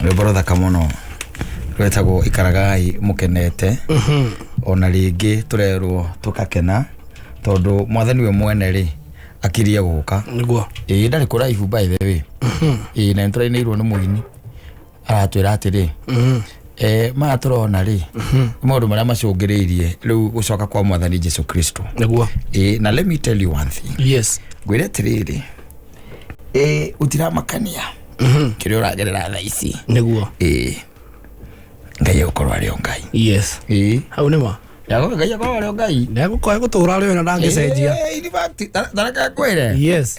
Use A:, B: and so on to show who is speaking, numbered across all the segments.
A: Rwĩmbo rũthaka mũno rwetagwo ikaragai mũkenete. Ona rĩngĩ tũrerwo tũkakena tondũ mwathani we mwene rĩ akirie gũka.
B: Nĩguo.
A: Ĩĩ ndarĩ kũraihu by the way. Ĩĩ na nĩtũrainĩirwo nĩ mũini aratwĩra atĩrĩ, maya tũrona rĩ nĩ maũndũ marĩa macũngĩrĩirie rĩu gũcoka kwa mwathani Jesu Kristo.
B: Nĩguo.
A: Ĩĩ, na let me tell you one thing.
B: Yes.
A: Ngwĩre atĩrĩrĩ, gũtiramakania kĩrĩa ũragerera thaa ici.
B: Nĩguo.
A: Ĩĩ, Ngai egũkorwo arĩ o Ngai.
B: Yes.
A: Ĩĩ.
B: Hau nĩ ma.
A: Ngai egũkorwo arĩ o Ngai.
B: Nĩegũkorwo egũtũra arĩ o na ndangĩcenjia.
A: In fact, tareke ngwĩre.
B: Yes.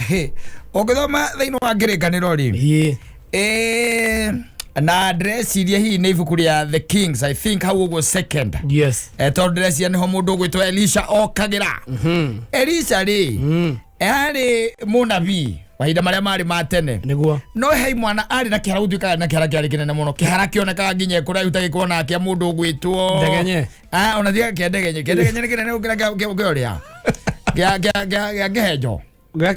A: Ũngĩthoma thĩinĩ wa kĩrĩkanĩro rĩ,
B: Ĩĩ.
A: Na ndĩreciria hihi nĩ ibuku rĩa The Kings, I think hau ũguo second.
B: Yes.
A: Tondũ ndĩreciria nĩho mũndũ ũgwĩtwo Elisha okagĩra. Elisha rĩ, arĩ mũnabii mahinda marĩa marĩ ma tene.
B: Nĩguo.
A: No hei mwana arĩ na kĩhara, gũtuĩkaga na kĩhara kĩarĩ kĩnene mũno, kĩhara kĩonekaga nginya kũraihu ta gĩkona kĩa mũndũ ũgwĩtwo
B: Ndegenye.
A: Ah, ona tiga kĩa ndegenye, kĩa ndegenye nĩ kĩnene gũkĩra kĩa ũrĩa kĩa kĩhenjo.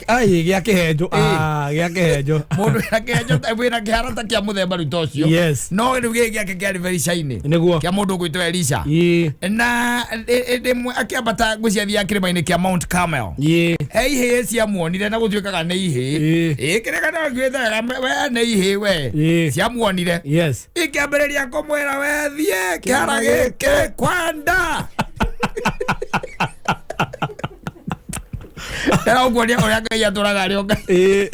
B: Ai, gĩa kĩhenjo. Ah, gĩa kĩhenjo.
A: Mũndũ wĩna kĩhenjo wĩna kĩhara ta kĩa mũthemba rĩu ta ũcio.
B: Yes.
A: No rĩu gĩkĩ gĩake kĩarĩ very shiny.
B: Nĩguo.
A: Kĩa mũndũ ũgwĩtwo Elisha.
B: Ĩĩ.
A: Na rĩmwe akĩambata ngwĩciria kĩrĩma-inĩ kĩa Mount Carmel.
B: Ĩĩ.
A: He ihĩĩ ciamuonire na gũtuĩkaga nĩ ihĩĩ.
B: Ĩĩ.
A: Ĩĩ, kĩrĩa kana ngiuĩte wega we nĩ ihĩĩ we.
B: Ĩĩ.
A: Ciamuonire.
B: Yes.
A: Ikĩambĩrĩria kũmwĩra we thiĩ kĩhara gĩkĩ kwenda. Ndĩrakuonia ũrĩa Ngai atũraga arĩ o Ngai.
B: Ĩĩ.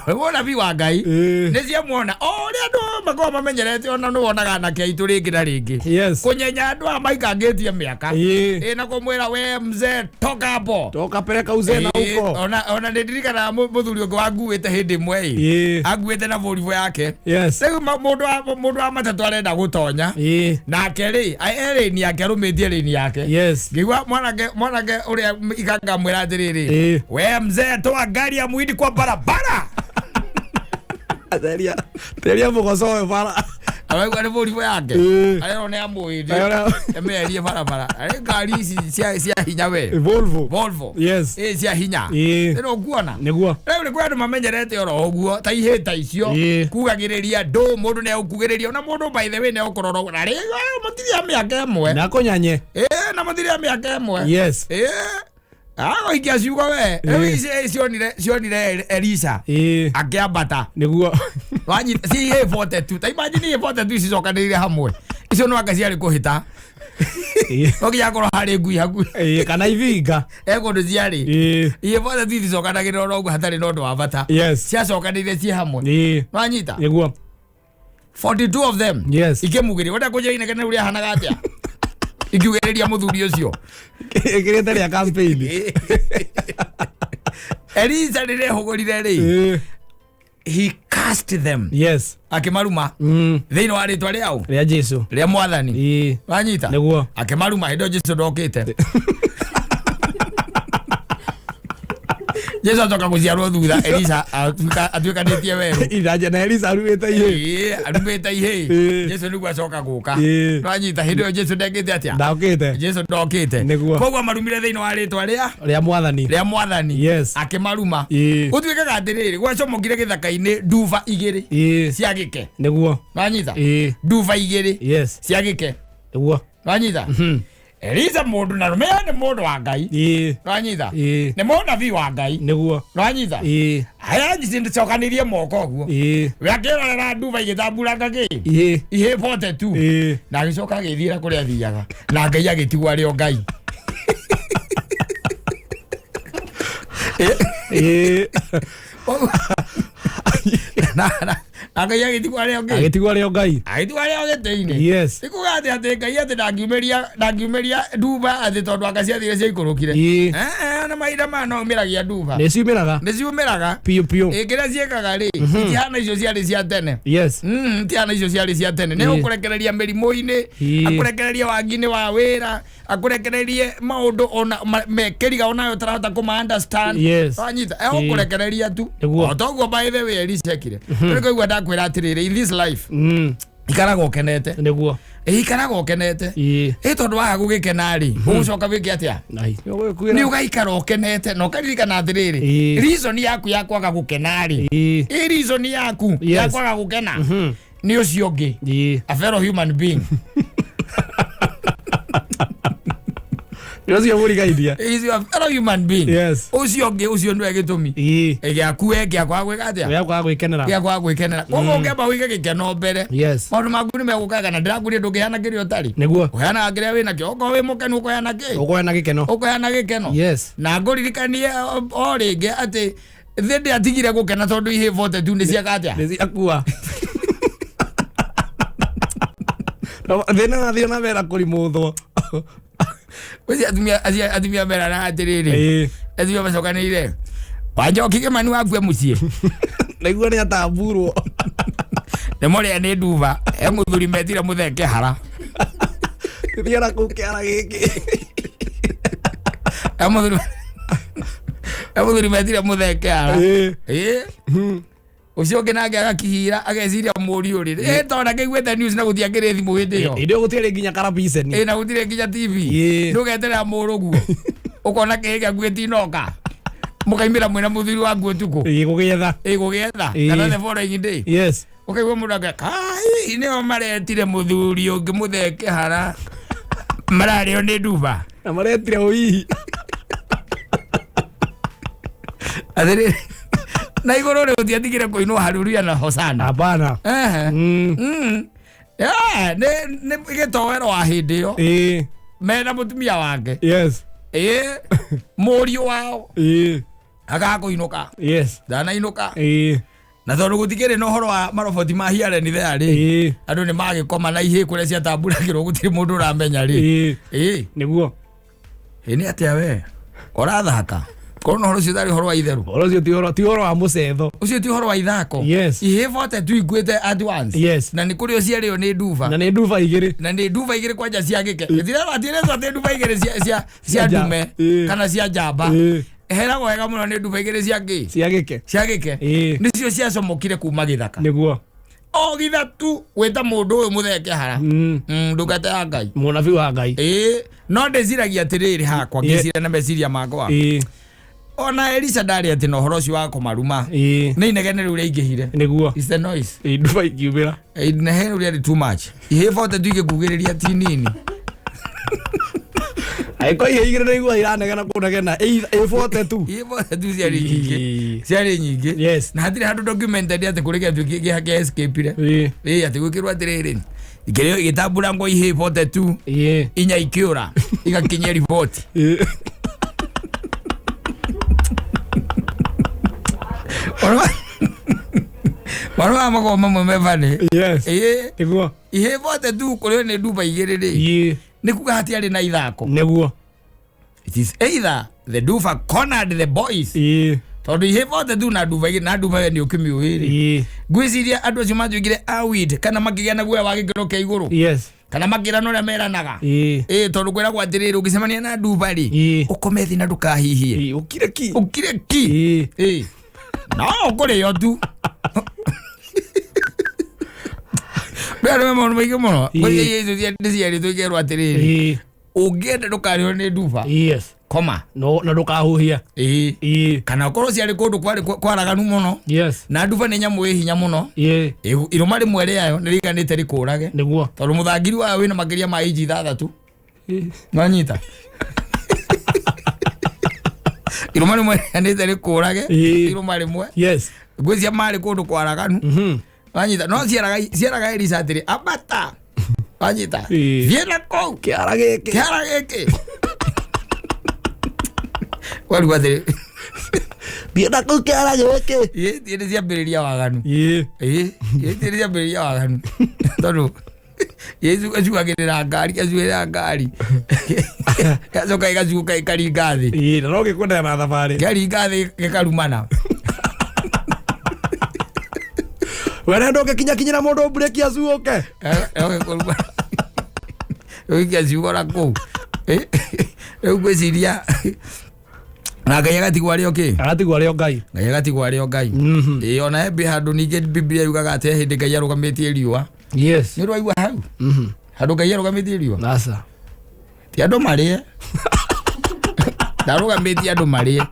A: Mũnabii wa Ngai.
B: Ĩĩ.
A: Nĩ ciamuona o ũrĩa andũ makoragwo mamenyerete, ona nĩ wonaga anake aitũ rĩngĩ na rĩngĩ.
B: Yes.
A: Kũnyenya andũ aya maikangĩtie mĩaka.
B: Ĩĩ.
A: Ĩĩ, na kũmwĩra we mzee toka hapo.
B: Toka peleka uzee na
A: Ĩĩ,
B: huko.
A: ona nĩ ndirikanaga mũthuri ũngĩ wanguĩte hĩndĩ ĩmwe ĩ.
B: Ĩĩ.
A: Anguĩte na Volvo yake.
B: Yes.
A: Rĩu mũndũ wa matatũ arenda gũtonya.
B: Ĩĩ.
A: Nake rĩ, e rĩni yake arũmĩtie rĩni yake.
B: Yes.
A: Ngĩigua mwanake ũrĩa ikanga mwĩra atĩrĩrĩ,
B: Ĩĩ.
A: we mzee toa gari ya muhindi kwa barabara.
B: Teria. Teria mũgoco bara.
A: Araigua nĩ Volvo yake.
B: Ĩĩ.
A: Arerwo nĩ ya muhindi.
B: Arerwo-
A: Emeherie barabara. Arĩ ngari ici cia hinya we.
B: Volvo.
A: Volvo.
B: Yes.
A: Ĩĩ, cia hinya.
B: Ĩĩ.
A: Ĩno ũkuona.
B: Nĩguo.
A: Rĩu nĩ kwĩ andũ mamenyerete oro ũguo ta ihĩ ta icio.
B: Ĩĩ.
A: Kugagĩrĩria andũ, mũndũ nĩ egũkugĩrĩria ona mũndũ by the way nĩ egũkũrora na rĩ mũtirĩ a mĩaka ĩmwe.
B: Na kũnyanye.
A: Ĩĩ, na mũtirĩ a mĩaka ĩmwe.
B: Yes.
A: Ĩĩ. Agũikia ciugo we. Rĩu
B: Ĩĩ.
A: ici cionire Elisha
B: Ĩĩ.
A: akĩambata.
B: Nĩguo.
A: Wanyita ci ihĩ 42. Ta imagine ihĩ 42 cicokanĩrĩire hamwe. Icio no anga ciarĩ kũhĩta.
B: Ĩĩ.
A: No nginya akorwo harĩ ngui hakuhĩ.
B: Ĩĩ, kana ibinga.
A: E kũndũ ciarĩ.
B: Ĩĩ.
A: Ihĩ 42 iticokanagĩrĩra oro ũguo hatarĩ na ũndũ wa bata.
B: Yes.
A: Ciacokanĩrĩire ciĩ hamwe.
B: Ĩĩ.
A: Wanyita?
B: Nĩguo.
A: 42 of them.
B: Yes.
A: Ikĩmugĩria. Wenda kũnjĩra inegene ũrĩa ahanaga atĩa? Ikiugĩrĩria mũthuri ũcio.
B: Ĩkĩrĩte rĩa campaign.
A: Elisa rĩrĩa ehũgũrire rĩ,
B: Ĩĩ.
A: he cast them.
B: Yes.
A: Akĩmaruma thĩinĩ wa rĩtwa rĩao
B: Rĩa Jesu.
A: rĩa mwathani.
B: Ĩĩ.
A: Wanyita?
B: Nĩguo.
A: Akĩmaruma hĩndĩ ĩyo Jesu ndokĩte. Jesu acoka gũciarwo thutha Elisa atuĩkanĩtie werũ.
B: Iraja na Elisa arumĩte ihĩ.
A: Ĩĩ, arumĩte ihĩ.
B: Ĩĩ.
A: Jesu nĩguo acoka gũka.
B: Ĩĩ.
A: Wanyita? Hĩndĩ ĩyo Jesu ndekĩte atĩa?
B: Ndokĩte.
A: Jesu ndokĩte.
B: Nĩguo.
A: Koguo amarumire thĩinĩ wa rĩtwa rĩa
B: Rĩa mwathani.
A: rĩa mwathani.
B: Yes.
A: Akĩmaruma.
B: Ĩĩ.
A: Gũtuĩkaga atĩrĩrĩ, gwacomokire gĩthaka-inĩ nduba igĩrĩ
B: Ĩĩ.
A: cia gĩke.
B: Nĩguo.
A: Wanyita?
B: Ĩĩ.
A: Nduba igĩrĩ
B: Yes.
A: cia gĩke.
B: Nĩguo.
A: Wanyita? Elisa mũndũ na rũmea nĩ mũndũ wa Ngai.
B: Ĩĩ.
A: Wanyita?
B: Ĩĩ.
A: Nĩ mũnabii wa Ngai.
B: Nĩguo.
A: Wanyita?
B: Ĩĩ.
A: Haya njicokanĩrie moko ũguo.
B: Ĩĩ.
A: We akĩrorera nduba igĩtamburanga kĩ?
B: Ĩĩ.
A: Ihĩ 42.
B: Ĩĩ.
A: Na agĩcoka agĩthiĩra kũrĩa athiaga. Na Ngai agĩtigwo arĩ o Ngai.
B: Ĩĩ.
A: Na Ngai agĩtigwo arĩ o Ngai.
B: Agĩtigwo arĩ o Ngai.
A: Agĩtigwo arĩ o gĩtĩ-inĩ.
B: Yes.
A: Ikuga atĩ Ngai atĩ ndangiumĩria nduba atĩ tondũ anga ciathire ciaikũrũkire.
B: Ĩĩ.
A: Eh, na mahinda maya no umĩragia nduba.
B: Nĩ ciumĩraga.
A: Nĩ ciumĩraga.
B: Piũ piũ.
A: Ĩ, kĩrĩa ciĩkaga rĩ, itihana icio ciarĩ cia tene.
B: Yes.
A: Itihana icio ciarĩ cia tene. Nĩ
B: Ĩĩ.
A: ũkũrekereria mĩrimũ-inĩ,
B: Ĩĩ.
A: akũrekererie wagi-inĩ wa wĩra, akũrekererie maũndũ ona mekĩriga onawe ũtarahota kũma understand.
B: Yes.
A: Wanyita?
B: Ĩĩ.
A: Egũkũrekereria tu.
B: Nĩguo.
A: O toguo by the way Elisha ekire. Rĩu kũigua ndakwĩra atĩrĩrĩ, in this life ikaraga ũkenete.
B: Nĩguo.
A: Ikaraga ũkenete.
B: Ĩĩ.
A: Ĩ tondũ waga gũgĩkena rĩ, ũgũcoka wĩke atĩa?
B: Ai.
A: Nĩ ũgaikara ũkenete na ũkaririkana atĩrĩrĩ,
B: Ĩĩ.
A: reason yaku ya kwaga gũkena rĩ,
B: Ĩĩ.
A: ĩ reason yaku ya
B: Yes.
A: kwaga gũkena nĩ ũcio ũngĩ,
B: Ĩĩ.
A: a fellow human being.
B: Nĩ ũcio mũrigainia.
A: Is a fellow human being.
B: Yes.
A: Ũcio ũngĩ, ũcio nĩwe gĩtũmi
B: Ĩĩ.
A: gĩaku we gĩa kwaga gwĩka atĩa,
B: Gĩa kwaga gwĩkenera.
A: gĩa kwaga gwĩkenera. Koguo ũngĩamba ũige gĩkeno mbere,
B: Yes.
A: maũndũ maku nĩ megũkaga, na ndĩrakwĩrire ndũngĩheana kĩrĩa ũtarĩ.
B: Nĩguo.
A: Ũheanaga kĩrĩa wĩnakĩo. Okorwo wĩ mũkenu, ũkũheana kĩ?
B: Ũkũheana gĩkeno.
A: Ũkũheana gĩkeno.
B: Yes.
A: Na ngũririkanie o rĩngĩ atĩ thĩ ndĩatigire gũkena tondũ ihĩ vote tu nĩ ciaka atĩa?
B: Nĩ ciakua. Thĩna nathiĩ na mbere kũrimũthwo.
A: Ũcio atumia acio atumia merana atĩrĩrĩ,
B: Ĩĩ.
A: atumia macokanĩrĩire, Wanjoki Kĩmani wakue mũciĩ.
B: Naigua nĩ atamburwo.
A: Nĩ mũrĩa nĩ nduba, he mũthuri metire mũtheke hara.
B: Thiĩ na kũu kĩara gĩkĩ.
A: He mũthuri metire mũtheke hara.
B: Ĩĩ.
A: Ĩĩ, ũcio ũngĩ nake agakihira, ageciria mũriũ rĩ, ĩ tondũ akĩiguĩte news na gũtiakĩrĩ thimũ hĩndĩ ĩyo.
B: Hĩndĩ ĩyo gũtiarĩ nginya karabiceni.
A: Ĩ, na gũtirĩ nginya TV.
B: Ĩĩ.
A: Ndũgeterera mũrũguo, ũkona kĩĩ gĩaku gĩtinoka, mũkaimĩra mwĩna mũthuri waku ũtukũ.
B: Ĩĩ, gũgĩetha.
A: Ĩ, gũgĩetha.
B: Ĩĩ.
A: Kana the following day
B: Yes.
A: ũkaigua mũndũ ake kai nĩo maretire mũthuri ũngĩ mũtheke hara, mararĩo nĩ nduba.
B: Na maretire ũhihi.
A: Atĩrĩrĩ, na igũrũ rĩ, ũtiatigire kũinwo haruria na hosana.
B: Hapana.
A: Ehe. Yeah, nĩ gĩtoero wa hĩndĩ ĩyo
B: Ĩĩ.
A: mena mũtumia wake.
B: Yes.
A: Ĩ, mũriũ wao
B: Ĩĩ.
A: akaga kũinũka.
B: Yes.
A: Ndanainũka.
B: Ĩĩ.
A: Na tondũ gũtikĩrĩ na ũhoro wa maroboti ma hiareni there rĩ,
B: Ĩĩ.
A: andũ nĩ magĩkoma na ihĩ kũrĩa ciatamburagĩrwo, gũtirĩ mũndũ ũramenya rĩ.
B: Ĩĩ.
A: Ĩ.
B: Nĩguo.
A: Ĩ, nĩ atĩa we ũrathaka korwo na ũhoro ũcio ũtarĩ ũhoro wa itherũ?
B: Ũhoro ũcio ti ũhoro wa mũcetho.
A: Ũcio ti ũhoro wa ithako.
B: Yes.
A: Ihĩ bote tu ikuĩte at once.
B: Yes.
A: Na nĩ kũrĩ o ciarĩo nĩ nduba.
B: Na nĩ nduba igĩrĩ.
A: Na nĩ nduba igĩrĩ kwanja cia gĩke, ĩtirerwo atĩ nduba igĩrĩ cia
B: Cia
A: ndume
B: Ĩĩ.
A: kana cia njamba.
B: Ĩĩ.
A: Heragwo wega mũno nĩ nduba igĩrĩ cia kĩ?
B: Cia gĩke.
A: Cia gĩke.
B: Ĩĩ.
A: Nĩcio ciacomokire kuma gĩthaka.
B: Nĩguo.
A: O githatu gwĩta mũndũ ũyũ mũtheke hara, ndungata ya Ngai.
B: Mũnabii wa Ngai.
A: Ĩĩ, no ndĩciragia atĩrĩrĩ, hakwa ngĩciria na meciria makwa,
B: Ĩĩ.
A: ona Elisha ndarĩ atĩ na ũhoro ũcio wa kũmaruma.
B: Ĩĩ.
A: Nĩ inegene rĩu rĩaingĩhire.
B: Nĩguo.
A: It's the noise.
B: Ĩĩ, nduba ikiumĩra.
A: Inegene rĩu rĩarĩ too much, ihĩ bote tu igĩkugĩrĩria ti nini.
B: Angĩkorwo ihĩ igĩrĩ nĩigua iranegena kũnegena ĩ bote tu.
A: Ihĩ bote tu ciarĩ nyingĩ.
B: Ĩĩ.
A: Ciarĩ nyingĩ.
B: Yes.
A: Na hatirĩ handũ documented atĩ kũrĩ gĩatuĩkĩ gĩa escape-ire.
B: Ĩĩ.
A: Ĩĩ, atĩ gwĩkĩrwo atĩrĩrĩ, igĩtamburangwo ihĩ bote tu
B: Ĩĩ.
A: inya ikĩũra igakinyia riboti.
B: Ĩĩ.
A: Maũndũ maya makoragwo mamwe mebane.
B: Yes.
A: Ĩĩ.
B: Nĩguo.
A: Ihĩ bote tu kũrĩo nĩ nduba igĩrĩ rĩ,
B: Ĩĩ.
A: nĩ kuga hatiarĩ na ithako.
B: Nĩguo.
A: It is either the nduba cornered the boys,
B: Ĩĩ.
A: tondũ ihĩ bote tu na nduba igĩrĩ, na nduba we nĩ ũkĩmĩũĩ rĩ,
B: Ĩĩ.
A: ngwĩciria andũ acio matuĩkire awid kana makĩgĩa na guoya wa gĩkĩro kĩa igũrũ,
B: Yes.
A: kana makĩrana ũrĩa meranaga.
B: Ĩĩ.
A: Ĩĩ, tondũ kwĩragwo atĩrĩrĩ, ũngĩcemania na nduba rĩ,
B: Ĩĩ.
A: ũkome thĩ na ndũkahihie.
B: Ĩĩ, ũkire ki.
A: Ũkire ki.
B: Ĩĩ.
A: Ĩĩ, no ũkũrĩo tu. Mbere nĩ maũndũ maingĩ mũno.
B: Ĩĩ.
A: Ngwĩciria icio nĩ ciarĩtwo ikerwo atĩrĩrĩ,
B: Ĩĩ.
A: ũngĩenda ndũkarĩo nĩ nduba,
B: Yes.
A: koma.
B: No, na ndũkahuhia.
A: Ĩĩ.
B: Ĩĩ.
A: Kana ũkorwo ciarĩ kũndũ kwarĩ kwaraganu mũno.
B: Yes.
A: Na nduba nĩ nyamũ ĩ hinya mũno.
B: Ĩĩ.
A: Irũma rĩmwe rĩayo nĩ rĩiganĩte rĩkũrage,
B: Nĩguo.
A: tondũ mũthangiri wayo wĩna makĩria ma inji 6.
B: Ĩĩ.
A: Nwanyita irũma rĩmwe rĩiganĩte rĩkũrage.
B: Ĩĩ.
A: Irũma rĩmwe.
B: Yes.
A: Ngwĩcia marĩ kũndũ kwaraganu. Wanyita no ciaraga Elisa atĩrĩ, ambata, wanyita,
B: Ĩĩ.
A: thiĩ na kũu
B: Kĩara gĩkĩ.
A: Kĩara gĩkĩ warigwo atĩrĩ.
B: Thiĩ na kũu kĩara gĩkĩ.
A: Ĩĩ, thiĩ nĩ ciambĩrĩria waganu.
B: Ĩĩ.
A: Ĩĩ, ĩĩ, nĩ ciambĩrĩria waganu tondũ acugagĩrĩra ngari, acuĩrĩra ngari, gacoka ĩgacuka ĩkaringa thĩ.
B: Ĩĩ, na no gĩkwenderea na thabarĩ.
A: Kĩaringa thĩ gĩkarumana.
B: We ndũngĩkinyakinyĩra mũndũ mburĩki acuũke.
A: Gũikia ciugo na kũu. Ĩ, rĩu ngwĩciria na Ngai agatigwo arĩ o kĩ?
B: Agatigwo arĩ o Ngai.
A: Ngai agatigwo arĩ o Ngai. Ĩ, ona he handũ ningĩ Biblia yugaga atĩ he hĩndĩ Ngai arũgamĩtie riũa.
B: Yes.
A: Nĩ ũrwaigua hau? Handũ Ngai arũgamĩtie riũa.
B: Aca.
A: Ti andũ marĩe. Ndarũgamĩtie andũ marĩe.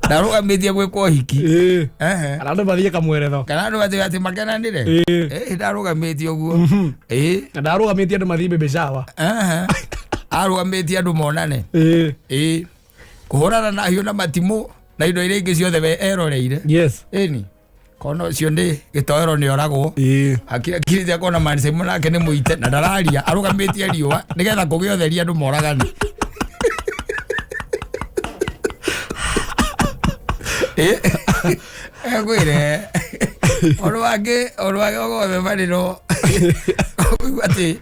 A: Ndarũgamĩtie gwĩkwo ũhiki.
B: Ĩĩ.
A: Ehe.
B: Kana andũ mathiĩ kamweretho.
A: Kana andũ mathiĩ atĩ makenanĩre.
B: Ĩĩ.
A: Ĩĩ, ndarũgamĩtie ũguo. Ĩĩ.
B: Na ndarũgamĩtie andũ mathiĩ baby shower.
A: Ehe. Arũgamĩtie andũ monane.
B: Ĩĩ.
A: Ĩĩ. Kũhũrana na hiũ na matimũ na indo iria ingĩ ciothe we eroreire.
B: Yes.
A: Ĩni. Kona ũcio nĩ gĩtoero nĩ oragwo.
B: Ĩĩ.
A: Akirĩte akona Mansemũ nake nĩ mũite na ndararia arũgamĩtie riũa nĩgetha kũgĩe ũtheri andũ moragane. Ngwĩre ũndũ wangĩ ũndũ wangĩ ogothe marĩro ũigua atĩ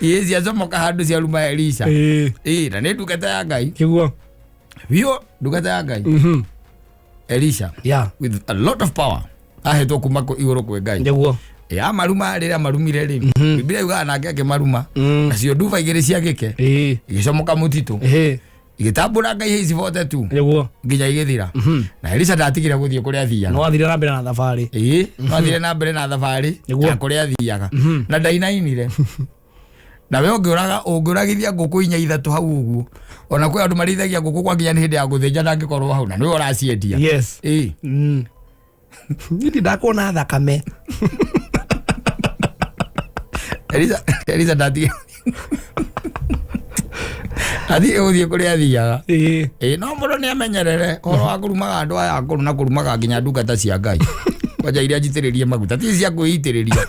A: ihĩ ciacomoka handũ ciaruma Elisha.
B: Ĩĩ.
A: Ĩĩ, na nĩ ndungata ya Ngai
B: Kĩguo.
A: biũ, ndungata ya Ngai Elisha
B: Yeah.
A: with a lot of power ahetwo kuma igũrũ kwĩ Ngai.
B: Nĩguo.
A: Ya maruma rĩrĩa marumire rĩ, Biblia yugaga nake akĩmaruma, nacio nduba igĩrĩ cia gĩke
B: Ĩĩ.
A: igĩcomoka mũtitũ,
B: Ĩĩ.
A: igĩtambũranga ihĩ ici 42
B: Nĩguo.
A: nginya igĩthira, na Elisha ndatigire gũthiĩ kũrĩa athiaga.
B: No athire na mbere na thabarĩ.
A: Ĩĩ, no athire na mbere na thabarĩ
B: Nĩguo.
A: ya kũrĩa athiaga na ndainainire. Na we ũngĩũraga ũngĩũragithia ngũkũ inya ithatũ hau ũguo, ona kwĩ andũ marĩithagia ngũkũ kwa nginya nĩ hĩndĩ ya gũthĩnja ndangĩkorwo hau na nĩwe ũraciendia.
B: Yes.
A: Ĩĩ.
B: Niĩ ndakuona thakame.
A: Elisa ndatigire athiĩ gũthiĩ kũrĩa athiaga.
B: Ĩĩ.
A: Ĩĩ, no mũndũ nĩ amenyerere ũhoro wa kũrumaga andũ aya akũrũ na kũrumaga nginya ndungata cia Ngai, kwanja iria njitĩrĩrie maguta, ti cia kwĩitĩrĩria,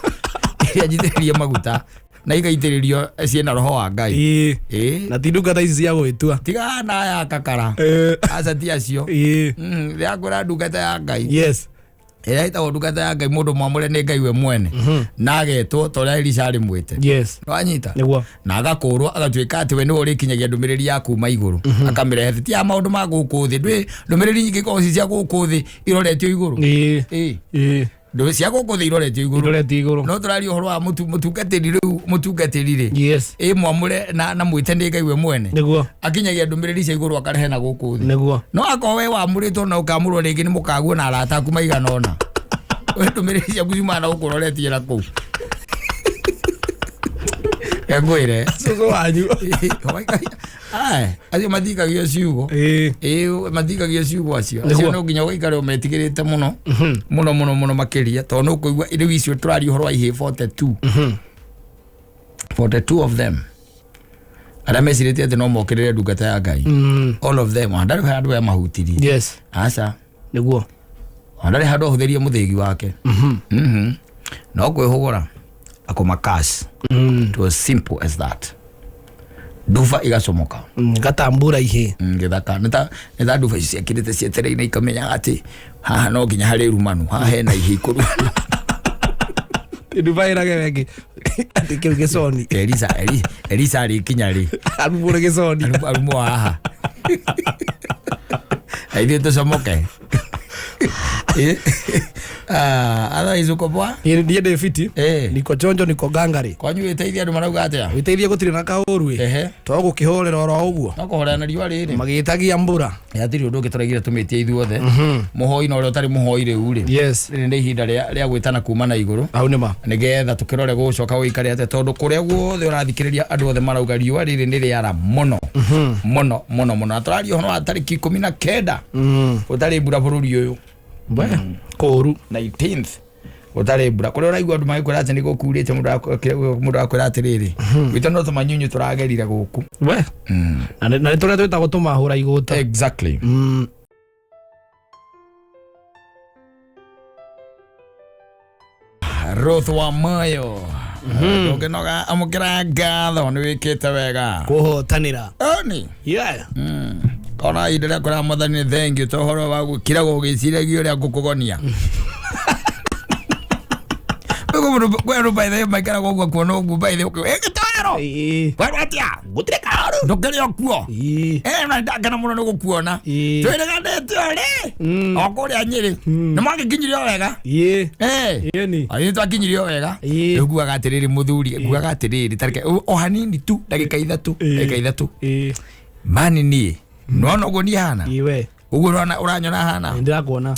A: iria njitĩrĩrie maguta na igaitĩrĩrio ciĩna roho wa Ngai.
B: Ĩĩ.
A: Ĩĩ.
B: Na ti ndungata ici cia gwĩtua.
A: Tiga na aya kakara.
B: Ĩĩ.
A: Aca ti acio.
B: Ĩĩ.
A: Ndĩrakwĩra ndungata ya Ngai
B: Yes.
A: ĩrĩa ĩtagwo ndungata ya Ngai, mũndũ mwamũre nĩ Ngai we mwene na agetwo ta ũrĩa Elisha arĩ mwĩte.
B: Yes.
A: Wanyita?
B: Nĩguo.
A: Na agakũrwo agatuĩka atĩ we nĩwe ũrĩkinyagia ndũmĩrĩri ya kuma igũrũ akamĩrehe, ti ya maũndũ ma gũkũ thĩ. Ndwĩ ndũmĩrĩri nyingĩ ikoragwo ci cia gũkũ thĩ iroretio igũrũ.
B: Ĩĩ.
A: Ĩĩ.
B: Ĩĩ.
A: Ndũ cia gũkũ thĩ iroretio igũrũ.
B: Iroretio igũrũ.
A: No tũraria ũhoro wa mũtungatĩri rĩu, mũtungatĩri rĩ,
B: Yes.
A: ĩ mwamũre na mwĩte nĩ Ngai we mwene,
B: Nĩguo.
A: akinyagia ndũmĩrĩri cia igũrũ akarehe na gũkũ thĩ.
B: Nĩguo.
A: No akorwo we wamũrĩtwo na ũkamũrwo rĩngĩ nĩ mũkaguo na arata aku maigana ũna, we ndũmĩrĩri ciaku ciumaga na gũkũ ũroretie na kũu. Ngwĩre
B: Cũcũ wanyu.
A: Ae, acio mathikagio ciugo.
B: Ĩĩ.
A: Ĩĩ, mathikagio ciugo acio.
B: Nĩguo.
A: Acio no nginya ũgaikare ũmetigĩrĩte mũno mũno mũno mũno makĩria, tondũ nĩ ũkũigua rĩu icio tũraria ũhoro wa ihĩ 42, 42 of them arĩa mecirĩtie atĩ no mokĩrĩre ndungata ya Ngai. All of them, ndarĩ handũ we mahutirie.
B: Yes.
A: Aca.
B: Nĩguo.
A: Ndarĩ handũ ahũthĩrie mũthĩgi wake. No kwĩhũgũra akũma cash. It was simple as that. Nduba igacomoka.
B: Gatambura ihĩ.
A: Gĩthaka nĩ ta nduba ici ciakĩrĩte cietereire ikamenya atĩ haha no nginya harĩ rumanu, haha hena ihĩ ikũrumanu.
B: Nduba ĩrage wengĩ atĩ kĩu gĩconi.
A: Elisa Elisa arĩkinya rĩ,
B: Arumũre gĩconi.
A: Arumwo haha na ithuĩ tũcomoke. Otherwise uko poa?
B: Niĩ ndĩ fiti.
A: Eh.
B: Niko chonjo, niko gangari.
A: Kwanyu wĩteithie andũ marauga atĩa?
B: Wĩteithie gũtirĩ na kaũru ĩ.
A: Ehe.
B: To gũkĩhũrĩra oro ũguo.
A: No kũhorera na riũa rĩrĩ.
B: Magĩtagia mbura.
A: Hatirĩ ũndũ ũngĩ tũraigire tũmĩtie ithuothe, mũhoi na ũrĩa ũtarĩ mũhoi rĩu rĩ,
B: Yes.
A: rĩrĩ nĩ ihinda rĩa gwĩtana kuma na igũrũ,
B: Hau nĩ ma.
A: nĩgetha tũkĩrore gũcoka gũikare atĩa, tondũ kũrĩa guothe ũrathikĩrĩria andũ othe marauga riũa rĩrĩ nĩ rĩara mũno mũno mũno mũno, na tũraria ũhoro wa tarĩki 19 gũtarĩ mbura bũrũri ũyũ.
B: We. Kũũru.
A: 19th gũtarĩ mbura, kũrĩa ũraigua andũ magĩkwĩra atĩ nĩ gũkurĩte, mũndũ akwĩra atĩrĩrĩ, gwitũ no tũmanyunyu tũragerire gũkũ.
B: We. Na nĩ tũrĩa twĩtagwo tũmahũra igũta.
A: Exactly. Ruth wa Moyo, ndũngĩnoga, amũkĩra ngatho nĩ wĩkĩte wega
B: Kũhotanĩra.
A: Oni.
B: Yeah.
A: Ona ihinda rĩa kwĩra mwathani nĩ thengiũ, to ũhoro wa gũkiragwo ũgĩciragia ũrĩa ngũkũgonia. Kwĩ andũ by the way maikaraga ũguo kuona ũguo by the way ĩgĩtoero
B: Ĩĩ.
A: werwo atĩa
B: Gũtirĩ kaũru.
A: ndũkĩrĩ o kuo.
B: Ĩĩ.
A: Na ndakena mũno nĩ gũkuona.
B: Ĩĩ.
A: Twĩrĩganĩte ũrĩ o kũrĩa Nyĩrĩ nĩ mwagĩkinyirie o wega.
B: Ĩĩ.
A: Eh.
B: Ĩni.
A: Ithuĩ twakinyirie o wega.
B: Ĩĩ.
A: Rĩu nguaga atĩrĩrĩ mũthuri, nguaga atĩrĩrĩ tareke o hanini tu, ndagĩka ithatũ,
B: Ĩĩ.
A: ndagĩka ithatũ.
B: Ĩĩ.
A: Mani niĩ nona ũguo niĩ hana
B: Ĩĩ we.
A: ũguo ũrona ũranyona hana.
B: Nĩ ndĩrakuona.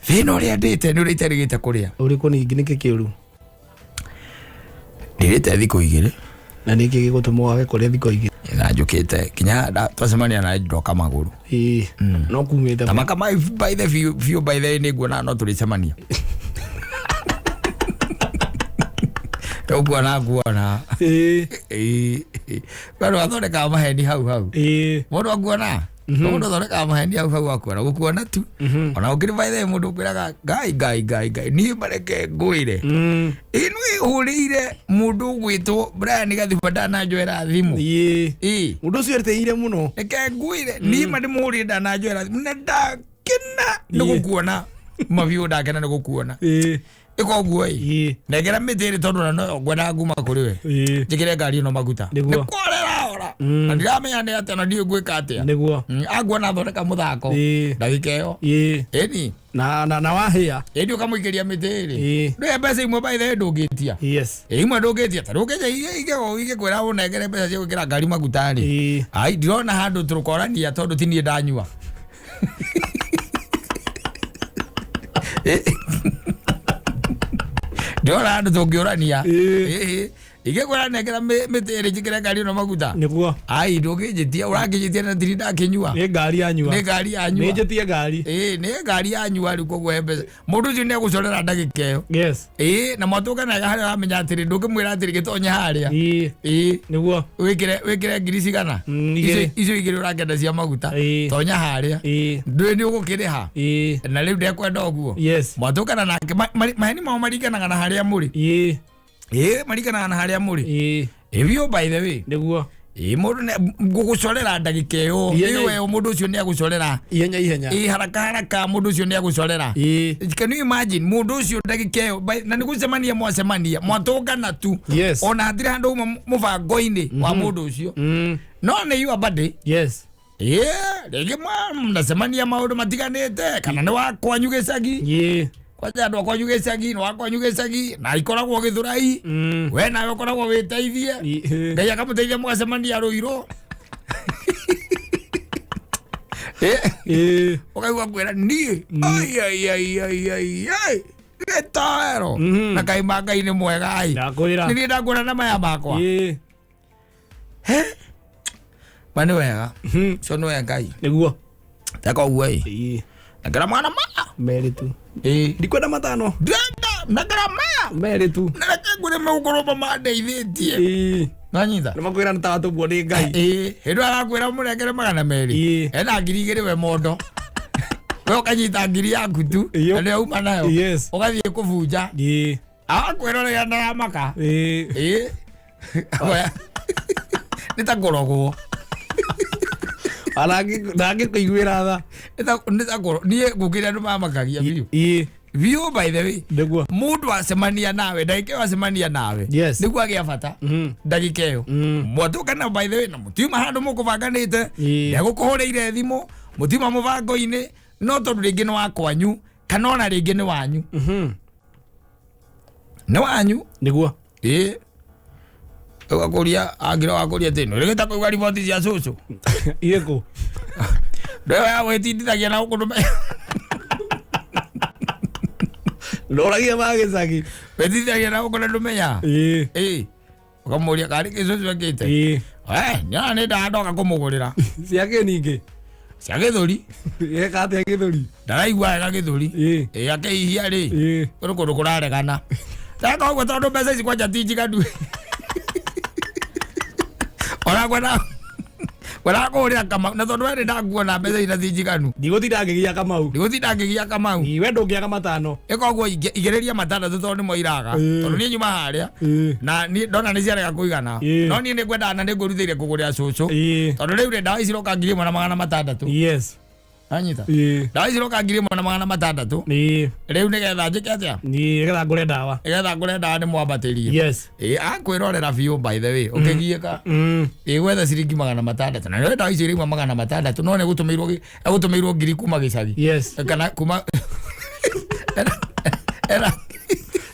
A: Thĩna ũrĩa ndĩte nĩ ũrĩa itarĩgĩte kũrĩa.
B: Ũrĩkũ ningĩ nĩkĩ kĩũru?
A: Ndĩrĩte thikũ igĩrĩ.
B: Na nĩkĩ gĩgũtũma wage kũrĩa thikũ igĩrĩ?
A: Na njũkĩte kinya twacemania na ndoka magũrũ.
B: Ĩĩ, no kumĩte.
A: Na maka by the view view by the nĩ nguona no tũrĩcemania. Tũkuona nguona.
B: Ĩĩ.
A: Ĩĩ. Andũ athondekaga maheni hau hau.
B: Ĩĩ.
A: Mũndũ akuona. Mũndũ athondekaga maheni hau hau akuona. Gũkuona tu. Ona ũkĩrĩ by the way mũndũ ũkwĩraga ngai ngai ngai ngai niĩ mareke ngwĩre. Ĩno ĩhũrĩire mũndũ ũgwĩtwo Brian Gathiba ndananjoera thimũ.
B: Ĩĩ.
A: Ĩĩ.
B: Mũndũ ũcio etĩire mũno.
A: Reke ngwĩre niĩ ma ndĩmũhũrĩre ndananjoera thimũ na ndakena nĩ
B: Ĩĩ.
A: gũkuona. Mabiũ ndakena nĩ gũkuona.
B: Ĩĩ.
A: Ĩka ũguo ĩ.
B: Ĩĩ.
A: Nengera mĩtĩ ĩrĩ tondũ ona no ngwendaga kuma kũrĩ we.
B: Ĩĩ.
A: Njĩkĩre ngari ĩno maguta.
B: Nĩguo.
A: Nĩ kũrera ora. Na ndiramenya nĩ atĩa na ndiũĩ ngwĩka atĩa.
B: Nĩguo.
A: Anguona thondeka mũthako.
B: Ĩĩ.
A: Ndagĩka ĩyo.
B: Ĩĩ.
A: Ĩni.
B: Na wahĩa.
A: Ĩni ũkamũikĩria mĩtĩ ĩrĩ.
B: Ĩĩ.
A: Ndũhe mbeca imwe by the way ndũngĩtia.
B: Yes.
A: Ĩ, imwe ndũngĩtia ta rĩu ingĩkwĩra ũnengere mbeca cia gwĩkĩra ngari maguta rĩ.
B: Ĩĩ.
A: Ai ndirona handũ tũkorania tondũ ti niĩ ndanyua. Ndirona handũ tũngĩũrania.
B: Ĩĩ.
A: Ĩ, ingĩkwĩra nengera mĩtĩ ĩrĩ njĩkĩre ngari ĩno maguta.
B: Nĩguo.
A: Ai ndũngĩnjĩtia ũrakĩnjĩtia na tiri ndakĩnyua.
B: Nĩ ngari yanyua.
A: Nĩ ngari yanyua.
B: Nĩ njĩtie ngari.
A: Ĩ, nĩ ngari yanyua rĩu koguo he mbeca. Mũndũ ũcio nĩ egũcorera ndagĩka ĩyo.
B: Yes.
A: Ĩ, na mwatũnganaga harĩa ũramenya atĩrĩ ndũngĩmwĩra atĩrĩ gĩtonye harĩa.
B: Ĩĩ.
A: Ĩ,
B: Nĩguo.
A: wĩkĩre ngiri cigana?
B: Igĩrĩ.
A: Icio igĩrĩ ũrakenda cia maguta.
B: Ĩĩ.
A: Tonya harĩa.
B: Ĩĩ.
A: Ndũĩ nĩ ũgũkĩrĩha.
B: Ĩĩ.
A: Na rĩu ndekwenda ũguo.
B: Yes.
A: Mwatũngana nake maheni mao maringanaga na harĩa mũrĩ.
B: Ĩĩ.
A: Ĩ, maringanaga na harĩa mũrĩ.
B: Ĩĩ.
A: Ĩ, biũ by the way.
B: Nĩguo.
A: Ĩ, mũndũ ngũgũcorera ndagĩka ĩyo.
B: Ihenya-
A: Ĩyo ĩyo mũndũ ũcio nĩ agũcorera.
B: Ihenya ihenya.
A: Ĩ, haraka haraka mũndũ ũcio nĩ agũcorera.
B: Ĩĩ.
A: Can you imagine mũndũ ũcio ndagĩka ĩyo na nĩ gũcemania mwacemania mwatũngana tu.
B: Yes.
A: Ona hatirĩ handũ uma mũbango-inĩ wa mũndũ ũcio. No nĩ your birthday.
B: Yes.
A: Ĩ, rĩngĩ mnacemania maũndũ matiganĩte kana nĩ wa kwanyu gĩcagi.
B: Ĩĩ.
A: Kwanja andũ a kwanyu gĩcagi nĩ wa kwanyu gĩcagi na ikoragwo Gĩthũrai. We nawe ũkoragwo wĩteithie.
B: Ĩĩ.
A: Ngai akamũteithia mũgacemania Rũirũ. Ĩ,
B: Ĩĩ.
A: ũkaigua kwĩra niĩ ai ai ai ai ai ai gĩtoero na kaĩ ma Ngai nĩ mwega ai.
B: Ndakwĩra.
A: Nĩ niĩ ndakuona na maya makwa.
B: Ĩĩ.
A: Ma nĩ wega. Ũcio nĩwe Ngai.
B: Nĩguo.
A: Teka ũguo ĩ.
B: Ĩĩ.
A: Nengera magana maya.
B: Merĩ tu.
A: Ĩ.
B: Ndikwenda matano.
A: Ndĩrenda nengera maya.
B: Merĩ tu.
A: Na reke ngwĩre megũkorwo mamandeithĩtie.
B: Ĩĩ.
A: Nanyita.
B: Nĩ makwĩra nĩ tawatũmwo nĩ Ngai.
A: Ĩ, hĩndĩ ĩyo arakwĩra mũnengere magana merĩ.
B: Ĩ.
A: Ena ngiri igĩrĩ we mondo. We ũkanyita ngiri yaku tu.
B: Ĩyo.
A: Na nĩyo uma nayo.
B: Yes.
A: Ũgathiĩ kũbunja.
B: Ĩĩ.
A: Agakwĩra ũrĩa ndaramaka.
B: Ĩĩ.
A: Ĩ. Nĩ ta kũrogwo.
B: Ndangĩkũiguĩra tha.
A: Nĩ ta kũrogwo. Niĩ ngũkĩra andũ mamakagia biũ.
B: Ĩĩ.
A: Biũ by the way.
B: Nĩguo.
A: Mũndũ acemania nawe ndagĩka ĩyo acemania nawe.
B: Yes.
A: Nĩguo agĩa bata. Ndagĩka ĩyo. Mwatũkana by the way na mũtiuma handũ mũkũbanganĩte.
B: Ĩĩ.
A: Ndegũkũhũrĩire thimũ. Mũtiuma mũbango-inĩ. No tondũ rĩngĩ nĩ wa kwanyu kana ona rĩngĩ nĩ wanyu. Nĩ wanyu.
B: Nĩguo.
A: Ĩ. Ũgakũria angĩra wakũria atĩ nĩ kũigua riboti cia cũcũ.
B: Irĩkũ?
A: Ndĩyo ya gwĩtindithagia na gũkũ ndũme.
B: Ndoragia ma gĩcagi.
A: Wĩtindithagia na gũkũ na ndũmenya.
B: Ĩĩ.
A: Ĩ. Ũkamũria karĩ kĩ cũcũ ekĩte.
B: Ĩĩ.
A: Eh, nyona nĩ ndandoka kũmũgũrĩra.
B: Cia kĩ ningĩ?
A: Cia gĩthũri.
B: Ĩka atĩa gĩthũri?
A: Ndaraigua wega gĩthũri.
B: Ĩĩ.
A: Ĩ, akĩhihia rĩ.
B: Ĩĩ.
A: Kũrĩ kũndũ kũraregana. Teka ũguo tondũ mbeca ici kwanja ti njiganu. Ona ngwenda kũhũrĩra Kamau na tondũ we nĩ ndakuona mbeca ici na ti njiganu.
B: Ndigũtinda ngĩgia Kamau.
A: Ndigũtinda ngĩgia Kamau.
B: Ĩĩ, we ndũngĩaga matano.
A: Ĩka ũguo igĩrĩria matandatũ tondũ nĩmo iraga.
B: Ĩĩ.
A: Tondũ niĩ nyuma harĩa.
B: Ĩĩ.
A: Na niĩ ndona nĩ ciarega kũigana.
B: Ĩĩ.
A: No niĩ nĩ ngwendaga na nĩ ngũrutĩire kũgũrĩra cũcũ.
B: Ĩĩ.
A: Tondũ rĩu rĩ ndawa ici iroka 1600.
B: Yes.
A: Anyita.
B: Ĩĩ.
A: Ndawa ici iroka 1600.
B: Ĩĩ.
A: Rĩu nĩgetha njĩke atĩa?
B: Ĩĩ, nĩgetha ngũre ndawa.
A: Nĩgetha ngũre ndawa nĩ mwambatĩrie.
B: Yes.
A: Ĩ, akwĩrorera biũ by the way ũkĩgiĩka. Ĩ, gwetha ciringi 600 na nĩ ndawa icio irauma 600 no nĩ egũtũmĩirwo ngiri kuma gĩcagi.
B: Yes.
A: Kana kuma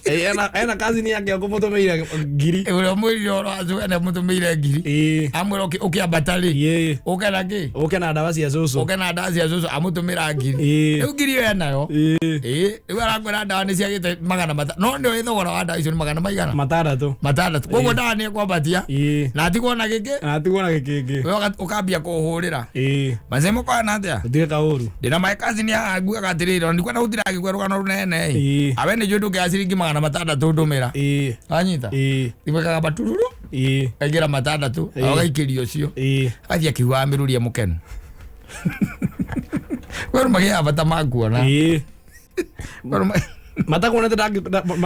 B: Ena kazini yake akũmũtũmĩire ngiri.
A: Ũrĩa mwĩrire ũhoro wa cũwe nĩamũtũmĩire ngiri. Amwĩra ũkĩambata rĩ, ũke na kĩ?
B: Ũke na ndawa cia cũcũ.
A: Ũke na ndawa cia cũcũ, amũtũmĩra ngiri. Rĩu ngiri ĩyo enayo. Rĩu arakwĩra ndawa nĩ ciagĩte 500, no nĩũĩ thogora wa ndawa icio nĩ magana maigana?
B: 600.
A: 600. Koguo ndawa nĩ ekwambatia na atigwo na gĩkĩ,
B: Na atigwo na gĩkĩngĩ.
A: we ũkambia kũhũrĩra. Mazee mũkona atĩa?
B: Gũtirĩ kaũru.
A: Ndĩna my cousin haha nguaga atĩrĩrĩ, ona ndikwenda gũtinda ngĩkũhe rũgano rũnene ĩ. Awe nĩ njũĩ ndũngĩoya ciringi 600 ndũmĩra. Wanyita? Imwĩkaga matururu, aingĩra 600, agaikĩria ũcio. Athiĩ akiugaga mĩrũria mũkenu. Kwĩ andũ magĩaga bata ma kuona. Kwĩ andũ
B: Matakuonete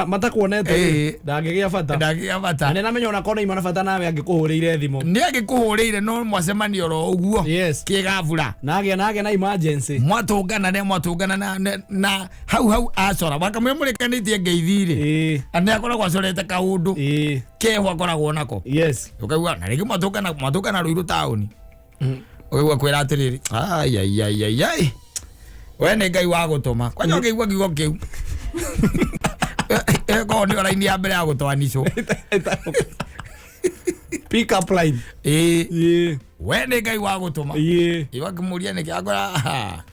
B: matakuonete ndangĩgĩa bata.
A: Ndangĩgĩa bata.
B: Na nĩndamenya ona korwo nĩauma na bata nawe angĩkũhũrĩire thimũ.
A: Nĩ angĩkũhũrĩire no mwacemanio oro ũguo.
B: Yes.
A: Kĩgabura.
B: Na agĩa na emergency.
A: Mwatũngana nĩ mwatũngana na hau hau acora. Wakamwĩra mũrĩkanĩtie ngeithi rĩ. Nĩ akoragwo acorete kaũndũ. Keho akoragwo nako.
B: Yes.
A: Ũkaigua na rĩngĩ mwatũngana Ruiru taũni. Ũkaigua kwĩra atĩrĩrĩ, ai, ai, ai, ai, ai. We nĩ Ngai wa gũtũma. Kwanja ũkĩigua kiugo kĩu. Ĩkorwo nĩyo raini ya mbere ya gũtwanicwo.
B: Pick up line.
A: We nĩ Ngai wa gũtũma. Iwa ngĩmũria nĩkĩ, akora, aha.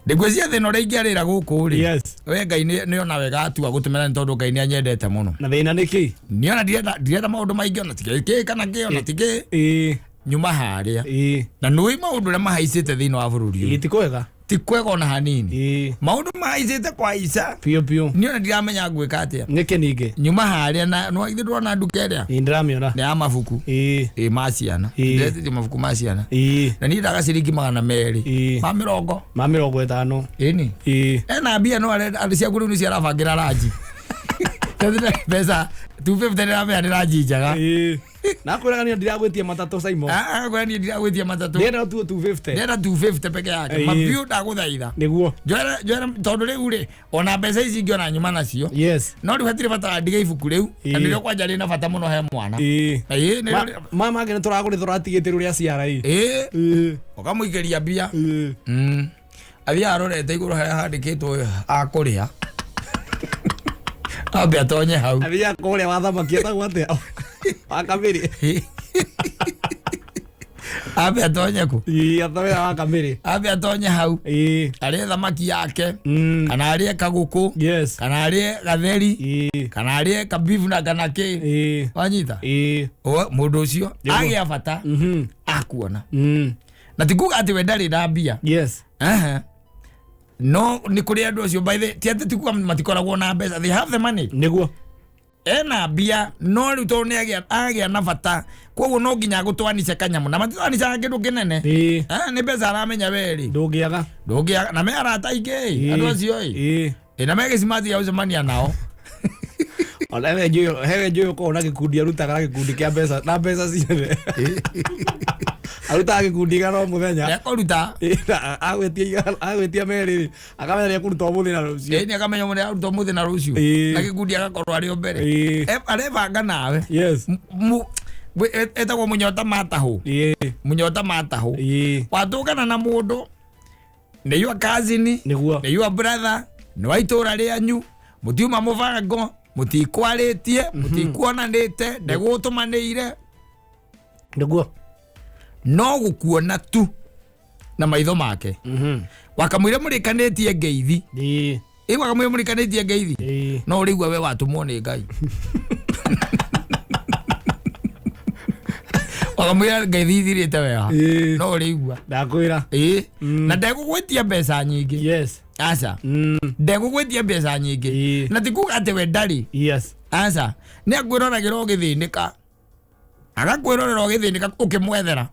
A: Ndĩngwĩciria thĩna ũrĩa ingĩarĩra gũkũ rĩ.
B: Yes.
A: We Ngai nĩona wega atua gũtũmĩra nĩ tondũ Ngai nĩanyendete mũno.
B: Na thĩna nĩ kĩ?
A: Nĩona ndirenda maũndũ maingĩ ona ti kĩ kana kĩ ona ti kĩ. Nyuma harĩa. Na nĩũĩ maũndũ ũrĩa mahaicĩte thĩinĩ wa bũrũri ũyũ.
B: Ti kwega.
A: Ti kwega ona hanini. Maũndũ mahaicĩte kwa ica.
B: Piũ piũ.
A: Niĩ ona ndiramenya ngwĩka atĩa.
B: Nĩkĩ ningĩ?
A: Nyuma harĩa na no ithuĩ ndĩrona nduka ĩrĩa.
B: Ndĩramĩona.
A: Nĩ ya mabuku. Ma ciana. Ndĩretĩtie mabuku ma ciana. Na niĩ ndaga ciringi 200. Ma mĩrongo.
B: Ma 50.
A: Ĩni. Ena mbia no arenda, andũ ciaku rĩu nĩ ciarabangĩra ranji. Tondũ mbeca 250 nĩramenya nĩ ranji njega.
B: Na kwĩraga niĩ ndiragwĩtia matatũ, Simon.
A: Kwĩra niĩ ndiragwĩtia matatũ.
B: Ndĩrenda tu 250.
A: Ndĩrenda 250 peke yake. Mabiũ ndagũthaitha.
B: Nĩguo.
A: Njoera tondũ rĩu rĩ, ona mbeca ici ingĩona nyuma nacio.
B: Yes.
A: No rĩu hatirĩ bata ndige ibuku rĩu. Na nĩrĩo kwanja rĩna bata mũno he mwana. Nĩrĩo
B: Mama angĩ nĩtũragũrĩte tũratigĩte rũrĩa ciara ĩ.
A: Ũkamũikĩria mbia. Athiaga arorete igũrũ harĩa handĩkĩtwo akũrĩa. Ambe atonye hau.
B: Athiaga kũrĩa wa thamaki etagwo atĩa? Wa kamĩrĩ.
A: Ambe atonye kũ?
B: Atonye wa kamĩrĩ.
A: Ambe atonye hau. Arĩe thamaki yake. Kana arĩe kagũkũ.
B: Yes.
A: Kana arĩe gatheri. Kana arĩe kabibu na kana kĩ. Wanyita? O, mũndũ ũcio agĩa bata akuona. Na ti kuga atĩ we ndarĩ na mbia.
B: Yes.
A: No nĩ kũrĩ andũ acio by the ti atĩ ti kuga matikoragwo na mbeca, they have the money.
B: Nĩguo.
A: Ena mbia no rĩu tondũ nĩ agĩa na bata, koguo no nginya agũtwanice kanyamũ na matitwanicaga kĩndũ kĩnene. Nĩ mbeca aramenya we rĩ.
B: Ndũngĩaga.
A: Ndũngĩaga. Na me arata aingĩ ĩ, andũ acio ĩ. Na me gĩcimati gĩa gũcemania nao.
B: Ona hewe njũĩ, hewe njũĩ ũkoragwo na gĩkundi arutaga na gĩkundi kĩa mbeca, na mbeca ciothe. Arutaga gĩkundi igana o mũthenya.
A: Nĩekũruta.
B: Na agwĩtia merĩ rĩ, akamenya nĩekũruta ũmũthĩ na rũciũ.
A: Nĩ akamenya ũmũthĩ aruta ũmũthĩ na rũciũ. Na gĩkundi agakorwo arĩ o mbere. Arebanga nawe.
B: Yes.
A: Etagwo mũnyota matahũ. Mũnyota matahũ. Watũngana na mũndũ, nĩ your cousin,
B: Nĩguo.
A: nĩ your brother, nĩ wa itũũra rĩanyu, mũtiuma mũbango, mũtikwarĩtie, mũtikuonanĩte, ndegũtũmanĩire.
B: Nĩguo.
A: No gũkuona tu na maitho make. Wakamwĩra mũrĩkanĩtie ngeithi. Wakamwĩra mũrĩkanĩtie ngeithi. No ũrĩigua we watũmwo nĩ Ngai. Wakamwĩra ngeithi ithirĩte wega. No ũrĩigua.
B: Ndakwĩra.
A: Na ndegũgwĩtia mbeca nyingĩ.
B: Yes.
A: Aca. Ndegũgwĩtia mbeca nyingĩ. Na ti kuga atĩ we ndarĩ.
B: Yes.
A: Aca. Nĩ akwĩroragĩra ũgĩthĩnĩka. Agakwĩrorera ũgĩthĩnĩka ũkĩmwethera.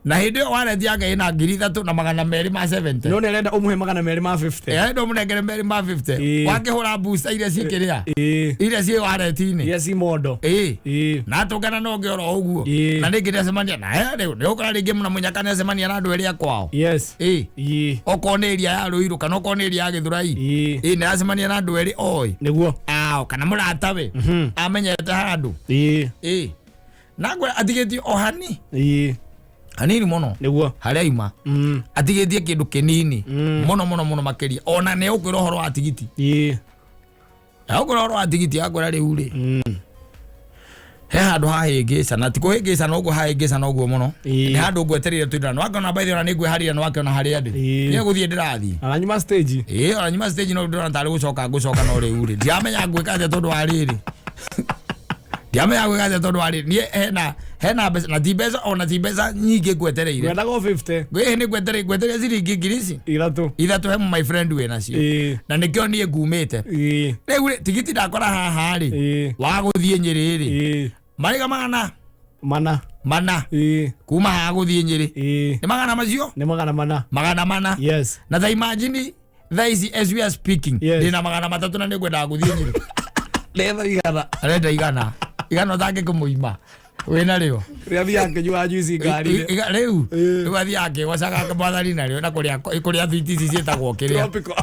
A: Na hĩndĩ ĩyo waretia Ngai na ngiri ithatũ na magana merĩ ma 70.
B: No nĩ arenda ũmũhe magana merĩ ma 50.
A: Arenda ũmũnengere merĩ ma 50. Wakĩhũra booster iria ciĩkĩrĩa. Iria ciĩ wareti-inĩ.
B: Iria ci mondo.
A: Na atũngana na ũngĩ oro ũguo. Na rĩngĩ nĩacemania na rĩu nĩũkora rĩngĩ mũna mũnyaka nĩacemania na andũ erĩ a kwao.
B: Yes.
A: Okorwo nĩ area ya Ruiru kana okorwo nĩ area ya Gĩthũrai. Nĩacemania na andũ erĩ oĩ.
B: Nĩguo.
A: Ao, kana mũratawe. Amenyete handũ. Na ngwĩra atigĩtie o hani. Hanini mũno.
B: Nĩguo.
A: Harĩa aima. Atigĩtie kĩndũ kĩnini. Mũno, mũno, mũno makĩria. Ona nĩ ũkwĩra ũhoro wa tigiti. Na ũkorwo ũhoro wa tigiti akwĩra rĩu rĩ, he handũ hahĩngĩcana, ti kũhĩngĩcana ũguo, hahĩngĩcana ũguo mũno. Nĩ handũ ngwetereire tũindana nĩwakĩona baithe, ona nĩ ngwĩharĩria, nĩwakĩona harĩa ndĩ. Nĩ gũthiĩ ndĩrathiĩ.
B: Aranyuma stage.
A: Ĩĩ, ona nyuma stage no ndĩrona tarĩ gũcoka ngũcoka, no rĩu rĩ, ndiramenya ngwĩka atĩa tondũ wa rĩrĩ, ndiramenya gwĩka atĩa tondũ wa rĩrĩ, niĩ hena mbeca, na ti mbeca, ona ti mbeca nyingĩ ngwetereire.
B: Ngwendaga 50.
A: Ĩĩ, nĩ ngwetereire ciringi ngiri ici
B: 3.
A: 3 he my friend wĩ nacio. Na nĩkĩo niĩ ngumĩte. Rĩu rĩ, tigiti ndakora haha rĩ, wa gũthiĩ Nyĩrĩ rĩ, marĩga magana
B: 4.
A: 4. Kuma haha gũthiĩ Nyĩrĩ. Nĩ magana macio.
B: Nĩ 400.
A: 400.
B: Yes.
A: Na tha imagine thaa ici, as we are speaking, ndĩna 300 na nĩ ngwendaga gũthiĩ Nyĩrĩ.
B: Ndetha 100.
A: Arenda 100 ũtangĩkũmũima wĩna rĩo.
B: Rĩrĩa thiaga ngĩnyuaga juice ngari-inĩ.
A: Rĩu rĩu athiaga akĩgocaga mwathani narĩo na kũrĩa thwiti ici ciĩtagwo kĩrĩa.
B: Tropical.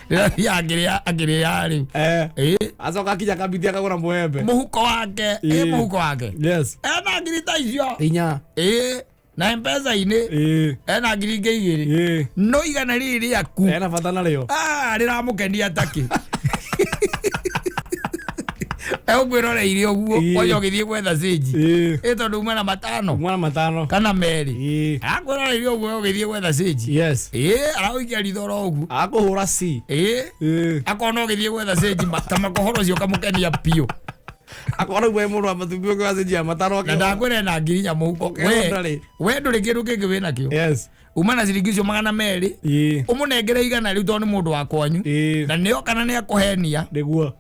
A: Rĩrĩa athiaga akĩrĩa rĩu.
B: Acoka akinya kabiti akagũra mũembe.
A: Mũhuko wake, mũhuko wake ena ngiri ta icio.
B: 4.
A: Ĩ, na mpesa-inĩ ena ngiri ingĩ 2. No 100 rĩrĩ rĩaku
B: Ena bata narĩo.
A: Ah, rĩramũkenia takĩ egũkwĩroreire ũguo. Kwanja ũgĩthiĩ gwetha cĩnji, ĩ tondũ uma na 5.
B: Mwana 5.
A: Kana 2. Akwĩroreire ũguo ũgĩthiĩ gwetha cĩnji. Ĩ, aragũikia ritho oro ũguo.
B: Akũhũra C.
A: Ĩ, akona ũgĩthiĩ gwetha cĩnji ta makohoro ũcio ũkamũkenia biũ.
B: Akona we mũndũ wa matumbĩ ũkĩwa cĩnji ya 5.
A: Na ndakwĩra ena ngiri 4 mũhuko.
B: Ũkĩona
A: We
B: ndarĩ.
A: We ndũrĩ kĩndũ kĩngĩ wĩnakĩo. Uma na ciringi icio 200, ũmũnengere 100 rĩu tondũ nĩ mũndũ wa kwanyu. Na nĩo kana nĩ akũhenia.
B: Nĩguo.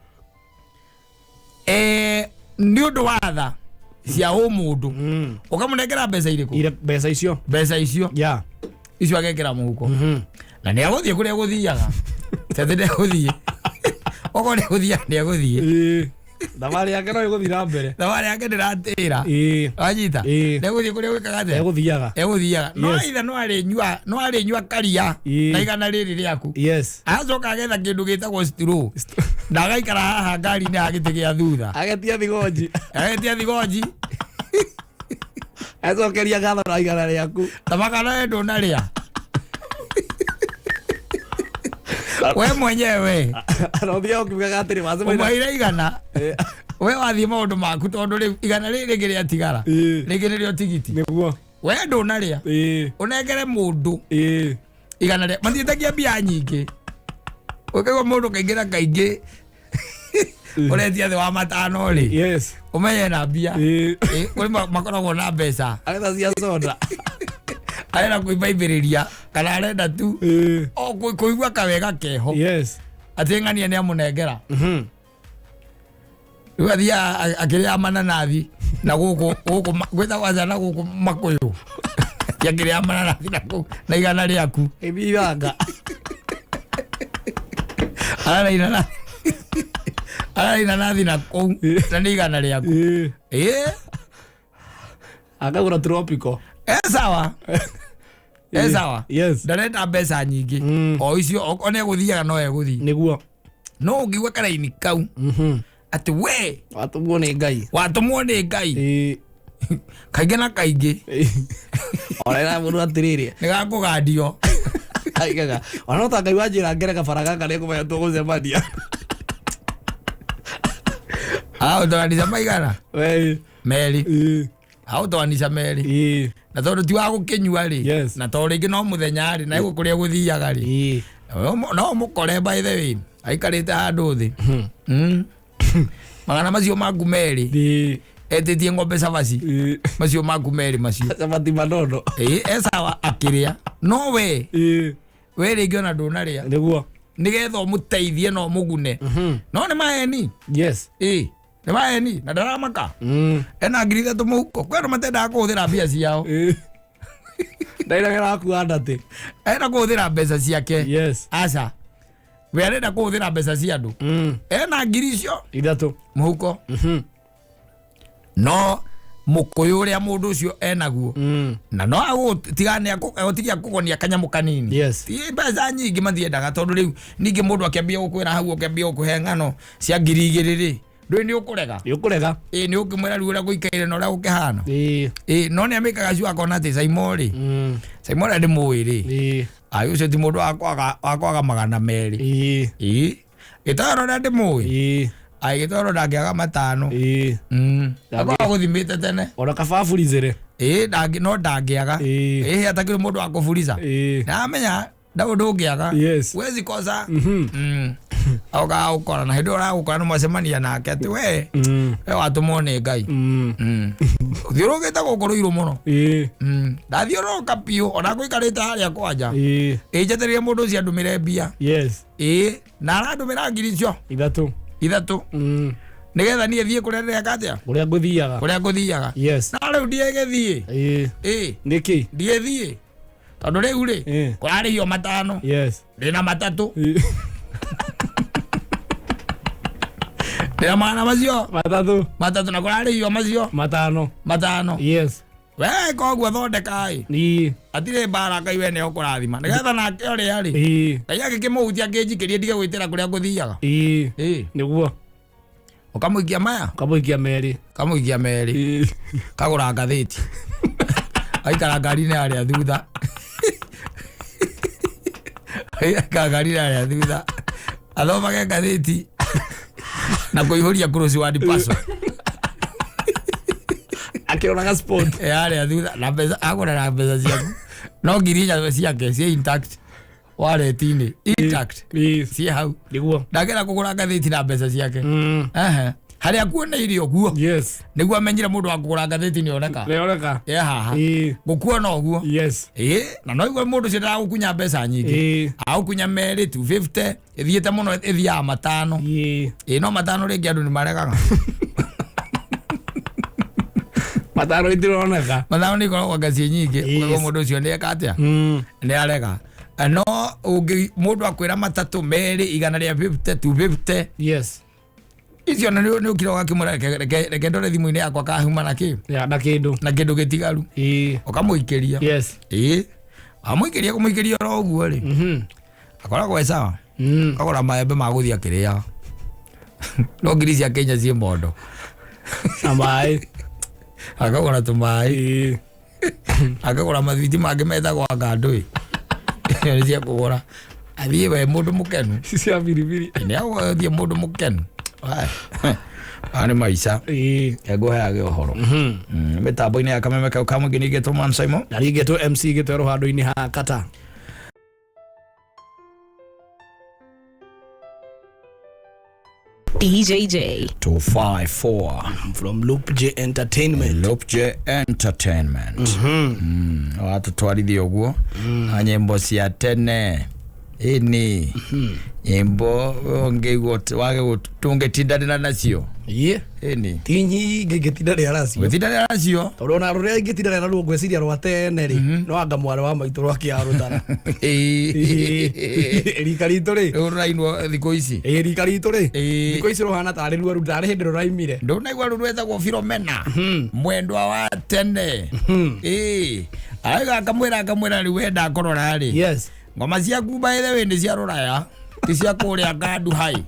A: Nĩ ũndũ wa tha cia ũmũndũ, ũkamũnengera mbeca irĩkũ?
B: Ire mbeca icio.
A: Mbeca icio. Icio agekĩra mũhuko na nĩ agũthiĩ kũrĩa gũthiaga tete ndegũthiĩ, okorwo nĩ egũthiaga nĩ egũthiĩ.
B: Thabarĩ yake no ĩgũthiĩ na mbere.
A: Thabarĩ yake ndĩratĩra. Wanyita? Ndegũthiĩ kũrĩa gwĩkaga atĩa?
B: Egũthiaga.
A: Egũthiaga no ithe no arĩnyua karia na 100 rĩrĩ rĩaku. Acoka agetha kĩndũ gĩtagwo straw na agaikara haha ngari-inĩ ya gĩtĩ gĩa thutha.
B: Agetia thigonji.
A: Agetia thigonji.
B: Acokeria ngatho na 100 rĩaku.
A: Ta magana we ndũnarĩa we mwenyewe.
B: Na ũthiaga ũkiugaga atĩrĩ wacemania
A: Ũmũheire 100, we wathiĩ maũndũ maku, tondũ rĩu 100 rĩrĩ rĩngĩ rĩatigara, rĩngĩ nĩrĩo tigiti. We ndũnarĩa, ũnengere mũndũ 100 rĩa mathiĩtagia mbia nyingĩ, ũkaigua mũndũ kaingĩ na kaingĩ ũretia thĩ wa 5 rĩ, ũmenye na mbia. Ĩ, kũrĩ makoragwo na mbeca.
B: Agetha cia soda.
A: Arenda kwĩmbaibĩrĩria kana arenda tu o kũigua kawega keho atĩ ng'ania nĩ amũnengera. Rĩu athiaga akĩrĩa mananathi na gũkũ gwĩtagwo atĩa, na gũkũ makũyũ, akĩrĩa mananathi na kũu na 100 rĩaku.
B: Ĩbiranga.
A: Ararĩa inanathi, ararĩa inanathi na kũu na nĩ 100 rĩaku. Ĩ.
B: Akagũra tropical.
A: E sawa, e sawa. Ndarenda mbeca nyingĩ, o icio okorwo nĩ egũthiaga no egũthiĩ. No ũngĩigua karaini kau atĩ we
B: Watũmwo nĩ Ngai.
A: Watũmwo nĩ Ngai. Kaingĩ na kaingĩ
B: Ona ĩra mũndũ atĩrĩrĩ,
A: nĩ gakũgandio.
B: Aigaga ona no ta Ngai wanjĩra ngere kabara gaka nĩekũmenya tũgũcemania.
A: Aũtoanica maigana
B: We.
A: 2. Aũtoanica 2. Na tondũ ti wa gũkĩnyua rĩ, na tondũ rĩngĩ no mũthenya rĩ, na ĩgũ kũrĩa gũthiaga rĩ, no ũmũkore by the way aikarĩte handũ thĩ. Magana macio maku 2, etĩtie ng'ombe cabaci, macio maku 2 macio.
B: Cabati manono.
A: Ĩ, e sawa akĩrĩa, no we we rĩngĩ ona ndũnarĩa. Nĩgetha ũmũteithie na ũmũgune, no nĩ maheni. Ĩ, nĩ maheni na ndaramaka ena ngiri 3 mũhuko. Kwĩ andũ matendaga kũhũthĩra mbia ciao.
B: Ndairagĩra wakua ndatĩ.
A: Ena kũhũthĩra mbeca ciake. Aca, we arenda kũhũthĩra mbeca cia andũ. Ena ngiri icio
B: 3
A: mũhuko, no mũkũyũ ũrĩa mũndũ ũcio enaguo, na no agũtiga nĩ agũtigia kũgonia kanyamũ kanini. Ti mbeca nyingĩ mathiendaga, tondũ rĩu ningĩ mũndũ akĩambia gũkwĩra hau, ũkĩambia gũkũhe ng'ano cia ngiri 2 rĩ, ndũĩ nĩ ũkũrega.
B: Nĩ ũkũrega.
A: Ĩ, nĩ ũkĩmwĩra rĩu ũrĩa gũikaire na ũrĩa gũkĩhana. Ĩ, no nĩ amĩkaga cio akona atĩ Saimo rĩ, Saimo ũrĩa ndĩmũĩ rĩ, ai, ũcio ti mũndũ wa kwaga 200. Ĩ. Gĩtoero ũrĩa ndĩmũĩ,
B: Ĩĩ.
A: ai gĩtoero ndangĩaga 5.
B: Ĩĩ.
A: Akoragwo gũthimĩte tene.
B: Ona kaba aburizĩre.
A: Ĩĩ, no ndangĩaga.
B: Ĩĩ.
A: Ĩĩ, atakĩrĩ mũndũ wa kũburica.
B: Ĩĩ.
A: Ndamenya ndũngĩaga.
B: Yes.
A: Huwezi kosa. Oka ũkora na hĩndĩ ĩyo ũragũkora nĩ mwacemania nake atĩ we we watũmwo nĩ Ngai. Thiũrũkĩte gũkũ rũirũ mũno.
B: Ĩĩ.
A: Ndathiũrũrũka biũ ona ngũikarĩte harĩa kwanja.
B: Ĩĩ.
A: Ĩĩ, njetereire mũndũ ũcio andũmĩre mbia.
B: Yes.
A: Ĩĩ, na arandũmĩra ngiri icio
B: 3.
A: 3. Nĩgetha niĩ thiĩ kũrĩa ndĩreka atĩa?
B: Kũrĩa ngũthiaga.
A: Kũrĩa ngũthiaga.
B: Yes.
A: Na rĩu ndiĩgĩthiĩ.
B: Ĩĩ.
A: Ĩĩ.
B: Nĩkĩ?
A: Ndiĩthiĩ. Tondũ rĩu rĩ,
B: Ĩĩ.
A: kũrarĩhio 5.
B: Yes.
A: Ndĩna 3.
B: Ĩĩ.
A: Ndĩna magana macio
B: 3.
A: 3 na kũrarĩhio macio
B: 5.
A: 5.
B: Yes.
A: We koguo thondeka ĩ.
B: Ĩĩ.
A: Hatirĩ mbara Ngai we nĩwe ũkũrathima. Nĩgetha nake ũrĩa rĩ,
B: Ĩĩ.
A: Ngai agĩkĩmũhutia akĩnjikĩrie ndige gwĩtĩra kũrĩa ngũthiaga.
B: Ĩĩ.
A: Ĩĩ.
B: Nĩguo.
A: Ũkamũikia maya?
B: Ũkamũikia 2.
A: Kamũikia 2.
B: Ĩĩ.
A: Kagũra ngathĩti. Aikara ngari-inĩ harĩa thutha. Aikara ngari-inĩ harĩa thutha. Athomage ngathĩti na kũihũria crossword puzzle.
B: Akĩroraga sport.
A: Ĩ, harĩa thutha na mbeca agũra na mbeca ciaku. No ngiri 4 ciake ciĩ intact. Wallet-inĩ intact.
B: Ĩĩ.
A: Ciĩ hau.
B: Nĩguo.
A: Ndangĩenda kũgũra ngathĩti na mbeca ciake. Ehe. Harĩa kuoneire ũguo.
B: Yes.
A: Nĩguo amenyire mũndũ wa kũgũra ngathĩti nĩoneka.
B: Nĩoneka.
A: Ĩ haha.
B: Ĩĩ.
A: Gũkuona ũguo.
B: Yes.
A: Ĩĩ, na no igue mũndũ ũcio ndaragukunya mbeca nyingĩ.
B: Ĩĩ.
A: Agũkunya 2, 250, ĩthiĩte mũno ĩthiaga 5.
B: Ĩĩ.
A: Ĩĩ, no 5 rĩngĩ andũ nĩmaregaga.
B: 5 itironeka.
A: 5 nĩ ikoragwo ngaciĩ nyingĩ.
B: Yes.
A: Ũkaigua mũndũ ũcio nĩeka atĩa? Nĩarega. No mũndũ akwĩra 3, 2, 150, 250.
B: Yes.
A: Icio nĩ ũkira ũgakĩmwĩra reke ndore thimũ-inĩ yakwa kahuma na kĩ?
B: Ya, na kĩndũ.
A: Na kĩndũ gĩtigaru.
B: Ĩĩ.
A: Ũkamũikĩria.
B: Yes.
A: Ĩĩ. Wamũikĩria kũmũikĩria oro ũguo rĩ. Akoragwo e sawa. Akagũra maembe ma gũthiĩ akĩrĩaga. No ngiri cia Kenya ciĩ mondo.
B: Na maĩ.
A: Akagũra tũmaĩ.
B: Ĩĩ.
A: Akagũra mathwiti mangĩ metagwo anga ndũĩ. Nĩ cia kũgũra. Athiĩ we mũndũ mũkenu.
B: Cia biribiri.
A: Nĩ agũthiĩ mũndũ mũkenu. Aya nĩ maica.
B: Ĩĩ.
A: Ngũheage ũhoro. Mĩtambo-inĩ ya kameme kau ka mũingĩ ningĩ Tũman Simon.
B: Na rĩngĩ MC gĩtwerwo handũ-inĩ ha kata.
C: DJJ
A: 254
B: from Loop J Entertainment.
A: Loop J Entertainment. Watũtwarithia ũguo na nyĩmbo cia tene. Ĩni nyĩmbo ũngĩigua wage tũngĩtindanĩra nacio.
B: Ĩĩ.
A: Ĩni
B: Ti nyingĩ ingĩtindanĩra nacio.
A: gũtindanĩra nacio.
B: Tondũ ona rũrĩa ingĩtindanĩra naruo ngwĩciria rwa tene rĩ, no anga mwarĩ wa maitũ rwa kĩarũtara. Rika ritũ rĩ.
A: Rĩu rũrainwo thikũ ici.
B: Ĩĩ, rika ritũ rĩ.
A: Ĩĩ.
B: Thikũ ici rũhana tarĩ ruo rũu tarĩ hĩndĩ rũraimire.
A: Ndũnaigua rũu rwetagwo Philomena. Mwendwa wa tene. Ĩĩ. Arauga akamwĩra rĩu we ndakũrora rĩ.
B: Yes.
A: Ngoma ciaku by the way nĩ cia rũraya, ti cia kũrĩa Ngandu hai.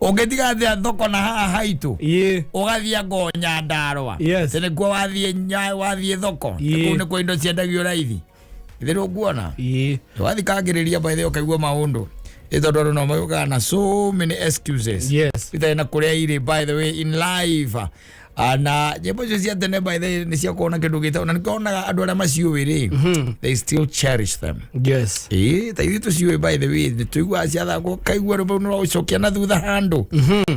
A: Ũngĩtiga atĩa thoko na haha haitũ.
B: Ĩĩ.
A: Ũgathiĩ ngo Nyandarũa.
B: Yes.
A: Tene kuo wathiĩ thoko.
B: Ĩĩ.
A: Kũu nĩkuo indo ciendagio raithi. Ithe ndũkuona?
B: Ĩĩ.
A: Wathikagĩrĩria by the way ũkaigua maũndũ. Ĩ tondũ andũ no maugaga na so many excuses.
B: Yes.
A: Itarĩ na kũrĩa irĩ by the way in life. Na nyĩmbo icio cia tene by the way nĩ cia kuona kĩndũ gĩtagwo na nĩkĩonaga andũ arĩa maciũĩ rĩ, they still cherish them.
B: Yes.
A: Ĩĩ, ta ithuĩ tũciũĩ by the way nĩ tũiguaga ciathakwo kaigua rwĩmbo rũu nĩrwaũcokia na thutha handũ.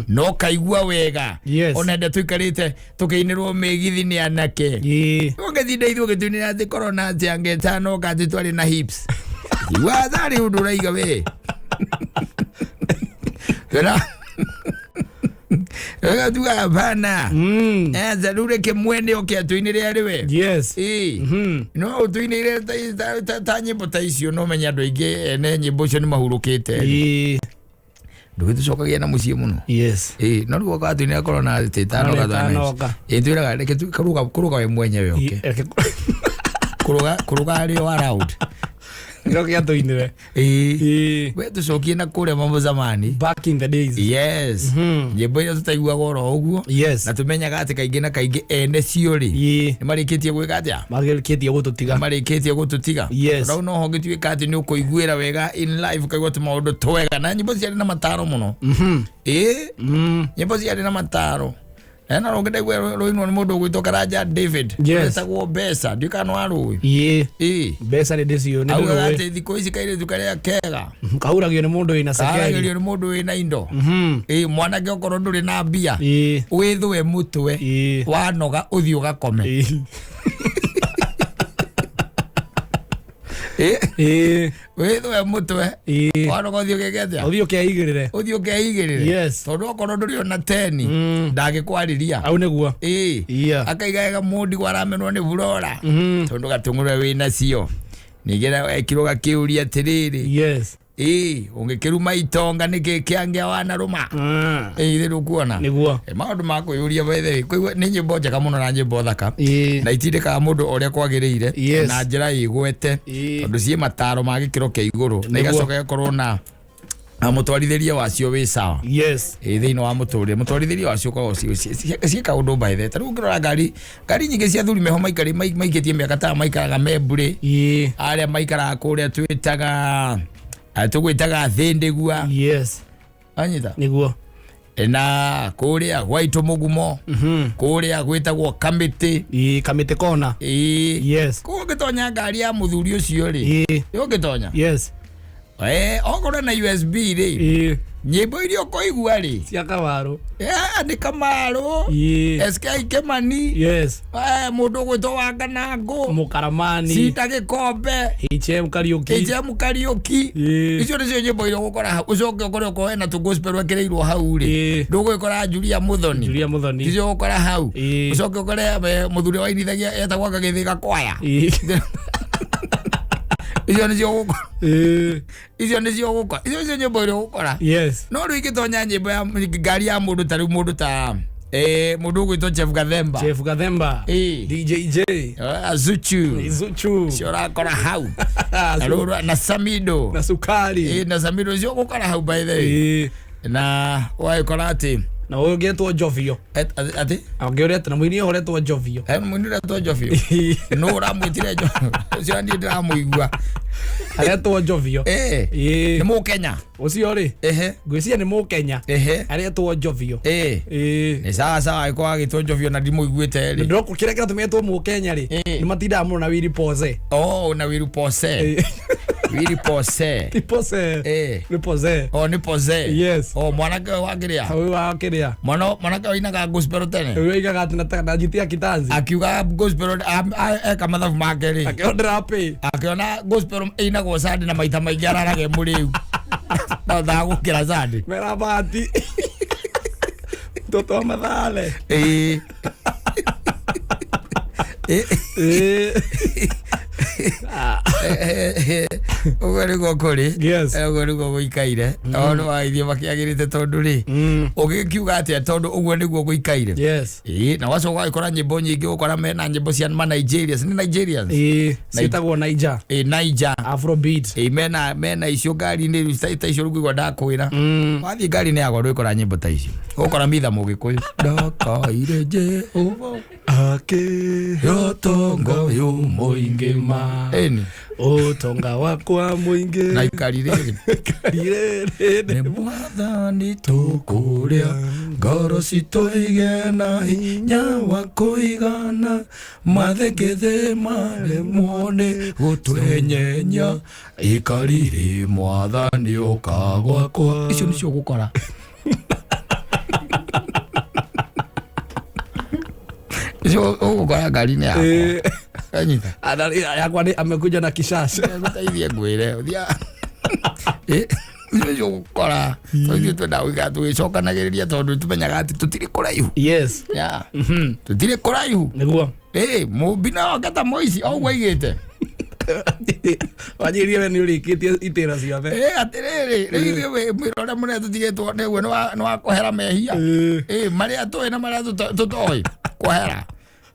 A: No kaigua wega.
B: Yes.
A: Ona hĩndĩ ĩrĩa tũikarĩte tũkĩinĩrwo mĩgithi nĩ anake.
B: Ĩĩ.
A: Ũngĩtinda ithuĩ ũgĩtũinĩra atĩ korona atĩ angetano atĩ twarĩ na hips. Igua tharĩ ũndũ ũraiga we. Twĩna Wega tugaga bana. Rĩu reke mwene oke atũinĩre arĩ we.
B: Yes.
A: Ĩĩ. No ũtũinĩire ta nyĩmbo ta icio no menye andũ aingĩ ene nyĩmbo icio nĩ mahurũkĩte.
B: Ĩĩ.
A: Ndũgĩtũcokagia na mũciĩ mũno.
B: Yes.
A: Ĩĩ, no rĩu oka atũinĩra korona atĩ ĩtano
B: Korona
A: gatano.
B: ĩtano oka.
A: Ĩĩ, twĩraga reke kũrũga we mwenyewe oke.
B: Reke
A: Kũrũga arĩ o around.
B: Nĩkĩo gĩatũinĩre.
A: Ĩĩ.
B: Ĩĩ.
A: We tũcokie na kũrĩa mambo zamani.
B: Back in the days.
A: Yes. Nyĩmbo iria tũtaiguaga oro ũguo.
B: Yes.
A: Na tũmenyaga atĩ kaingĩ na kaingĩ ene cio rĩ
B: Ĩĩ.
A: nĩ marĩkĩtie gwĩka atĩa?
B: Marĩkĩtie gũtũtiga.
A: Marĩkĩtie gũtũtiga.
B: Yes.
A: Rau no ho ngĩtuĩka atĩ nĩ ũkũiguĩra wega in life ũkaigua tũmaũndũ twega na nyĩmbo ciarĩ na mataro mũno. Ĩĩ. Nyĩmbo ciarĩ na mataro. Na na rũngĩ ndaigua rũinwo nĩ mũndũ ũgwĩtwo Karanja David.
B: Yes.
A: Wetagwo Mbeca. Ndiũĩ kana nĩ warũĩ.
B: Ĩĩ.
A: Ĩĩ.
B: Mbeca nĩ ndĩciũĩ, nĩ
A: Augaga
B: ndĩrũĩ.
A: atĩ thikũ ici kairĩtu karĩa kega
B: Kahuragio nĩ mũndũ wĩna cekeri.
A: karagĩrio nĩ mũndũ wĩna indo. Ĩĩ mwanake okorwo ndũrĩ na mbia
B: Ĩĩ.
A: wĩthũe mũtwe
B: Ĩĩ.
A: wanoga ũthiĩ ũgakome.
B: Ĩĩ.
A: Ĩĩ.
B: Ĩĩ.
A: Wĩthũe mũtwe
B: Ĩĩ.
A: wanoga ũthiĩ ũgeke atĩa?
B: Ũthiĩ ũkeigĩrĩre.
A: Ũthiĩ ũkeigĩrĩre.
B: Yes.
A: Tondũ okorwo ndũrĩ ona teni ndangĩkwarĩria.
B: Au nĩguo.
A: Ĩĩ.
B: Yeah.
A: Akaiga wega mũndigwa aramenwo nĩ burora tondũ gatũng'ũre wĩna cio. Ningĩ ekirwo gakĩũria atĩrĩrĩ.
B: Yes.
A: Ĩĩ ũngĩkĩruma itonga nĩkĩ kĩangĩa wanarũma. Ĩĩ ithe ndũkuona.
B: Nĩguo.
A: Maũndũ ma kwĩyũria by the way kũigua nĩ nyĩmbo njega mũno na nyĩmbo thaka.
B: Ĩĩ.
A: Na itindĩkaga mũndũ ũrĩa kwagĩrĩire
B: Yes.
A: na njĩra ĩgwete
B: Ĩĩ.
A: tondũ ciĩ mataro ma gĩkĩro kĩa igũrũ na
B: Nĩguo.
A: igacoka igakorwo na na mũtwarithĩrie wacio wĩ sawa.
B: Yes.
A: Ĩĩ thĩinĩ wa mũtũrĩre mũtwarithĩrie wacio ũkoragwo ciĩ kaũndũ by the way. Ta rĩu ũngĩrora ngari ngari nyingĩ cia athuri meho maikĩtie mĩaka ta maikaraga membũrĩ
B: Ĩĩ.
A: arĩa maikaraga kũrĩa twĩtaga tũgwĩtaga thĩndĩgua.
B: Yes.
A: Anyita
B: Nĩguo.
A: Na kũrĩa gwaitũ mũgumo kũrĩa gwĩtagwo kamĩtĩ.
B: Ĩĩ, kamĩtĩ kona.
A: Ĩĩ.
B: Yes.
A: Kũu ũngĩtonya ngari ya mũthuri ũcio rĩ
B: Ĩĩ.
A: ũngĩtonya
B: Yes.
A: okorwo na USB rĩ
B: Ĩĩ.
A: nyĩmbo iria ũkũigua rĩ
B: Cia Kamarũ.
A: Nĩ Kamarũ.
B: Ĩĩ.
A: SK Kĩmani.
B: Yes.
A: Mũndũ ũgwĩtwo Wanganangũ.
B: Mũkaramani.
A: Cinda Gĩkombe.
B: HM Kariũki.
A: HM Kariũki.
B: Ĩĩ.
A: Icio nĩcio nyĩmbo iria ũgũkora hau ũcoke ũkore okorwo hena tũ gospel wekĩrĩirwo hau rĩ
B: Ĩĩ.
A: ndũgũgĩkora Julia Muthoni.
B: Julia Muthoni.
A: Icio ũgũkora hau.
B: Ĩĩ.
A: Ũcoke ũkore mũthuri ũrĩa wainithagia etagwo Gagĩthĩga kwaya.
B: Ĩĩ.
A: Icio nĩcio ũgũkora.
B: Ĩĩ.
A: Icio nĩcio ũgũkora. Icio nĩcio nyĩmbo iria ũgũkora.
B: Yes.
A: No rĩu ingĩtonya nyĩmbo ya ngari ya mũndũ ta rĩu mũndũ ta mũndũ ũgwĩtwo Jeff Gathemba.
B: Jeff Gathemba.
A: Ĩĩ.
B: DJJ.
A: Azuchu.
B: Zuchu.
A: Icio ũrakora hau. Na rũrũ na Samido.
B: Na sukari.
A: Ĩĩ na Samido icio ũgũkora hau by the way.
B: Ĩĩ.
A: Na wagĩkora atĩ
B: Na ũyũ ũngĩ etwo Jovio.
A: Atĩ
B: Ũngĩ ũretwo na mũini ũyũ ũretwo Jovio.
A: Mũini ũretwo Jovio. Nũ ũramwĩtire Jovio? Ũcio niĩ ndĩramũigua.
B: Aretwo Jovio.
A: Ĩĩ.
B: Ĩĩ.
A: Nĩ Mũkenya.
B: Ũcio rĩ.
A: Ehe.
B: Ngwĩciria nĩ Mũkenya.
A: Ehe.
B: Aretwo Jovio.
A: Ĩĩ.
B: Ĩĩ.
A: Nĩ sawa sawa agĩkorwo agĩtwo Jovio na ndimũiguĩte rĩ.
B: Ndĩroko kĩrĩa kĩratũma etwo Mũkenya rĩ.
A: Ĩĩ.
B: Nĩ matindaga mũno na Willy Pose.
A: Oh, na Willy Pose.
B: Ĩĩ.
A: Willy Pose.
B: Ti Pose.
A: Ĩĩ.
B: Nĩ Pose.
A: Oh, nĩ Pose.
B: Yes.
A: Oh, mwanake ũyũ wa kĩrĩa.
B: Ũyũ wa kĩrĩa.
A: Mwana mwanake ũinaga gospel tene.
B: Ũyũ oigaga atĩ na njitia kitanzi.
A: Akiuga gospel eka mathabu make rĩ.
B: Akĩondera pay.
A: Akiona gospel ĩinagwo Sunday na maita maingĩ ararage mũrĩu. No thagũkĩra Sunday.
B: Mera bahati. Mtoto wa Mathale.
A: Ĩĩ. Ĩĩ.
B: Ĩĩ.
A: Ũguo nĩguo kũrĩ.
B: Yes.
A: Ũguo nĩguo gũikaire. Tondũ waithie makĩagĩrĩte tondũ rĩ ũgĩkiuga atĩa tondũ ũguo nĩguo gũikaire.
B: Yes.
A: Ĩĩ na wacoka ũgagĩkora nyĩmbo nyingĩ ũgũkora mena nyĩmbo cia ma Nigerians. Nĩ Nigerians?
B: Ĩĩ. Ciĩtagwo Niger.
A: Ĩĩ Niger.
B: Afrobeat.
A: Ĩĩ mena icio ngari-inĩ rĩu ta icio rĩu ngũigua ndakwĩra. Wathiĩ ngari-inĩ yakwa ndũgĩkora nyĩmbo ta icio. Ũgũkora mitha Mũgĩkũyũ. Ndakaire Jehova
B: Akĩhotonga ũyũ mũingĩ ma.
A: Ĩni.
B: Ũtonga wakwa mũingĩ.
A: Na ikari rĩrĩ.
B: Ikarire
A: Nĩ mwathani tũkũrĩa ngoro citũ igĩe na hinya wa kũigana mathekethe maremwo nĩ gũtwenyenya ikarire mwathani ũka gwakwa. Icio nĩcio ũgũkora. Icio ũgũkora ngari-inĩ yakwa. Anyita.
B: Yakwa nĩ amekuja na kishash.
A: Ngũteithie ngwĩre. Ũthia. Icio ũgũkora. Tondũ ithuĩ twendaga gũikara tũgĩcokanagĩrĩria tondũ tũmenyaga atĩ tũtirĩ kũraihu.
B: Yes.
A: Yeah. Tũtirĩ kũraihu.
B: Nĩguo.
A: Mũmbi no oke ta mũici o ũguo aigĩte.
B: Wanjĩrĩrie we nĩ ũrĩkĩtie itĩra ciothe.
A: Atĩrĩrĩ, rĩu ithuĩ mwĩra ũrĩa mũnene tũtigĩtwo nĩguo nĩ wa kũhera mehia. Marĩa tũĩ na marĩa tũtoĩ kũhera.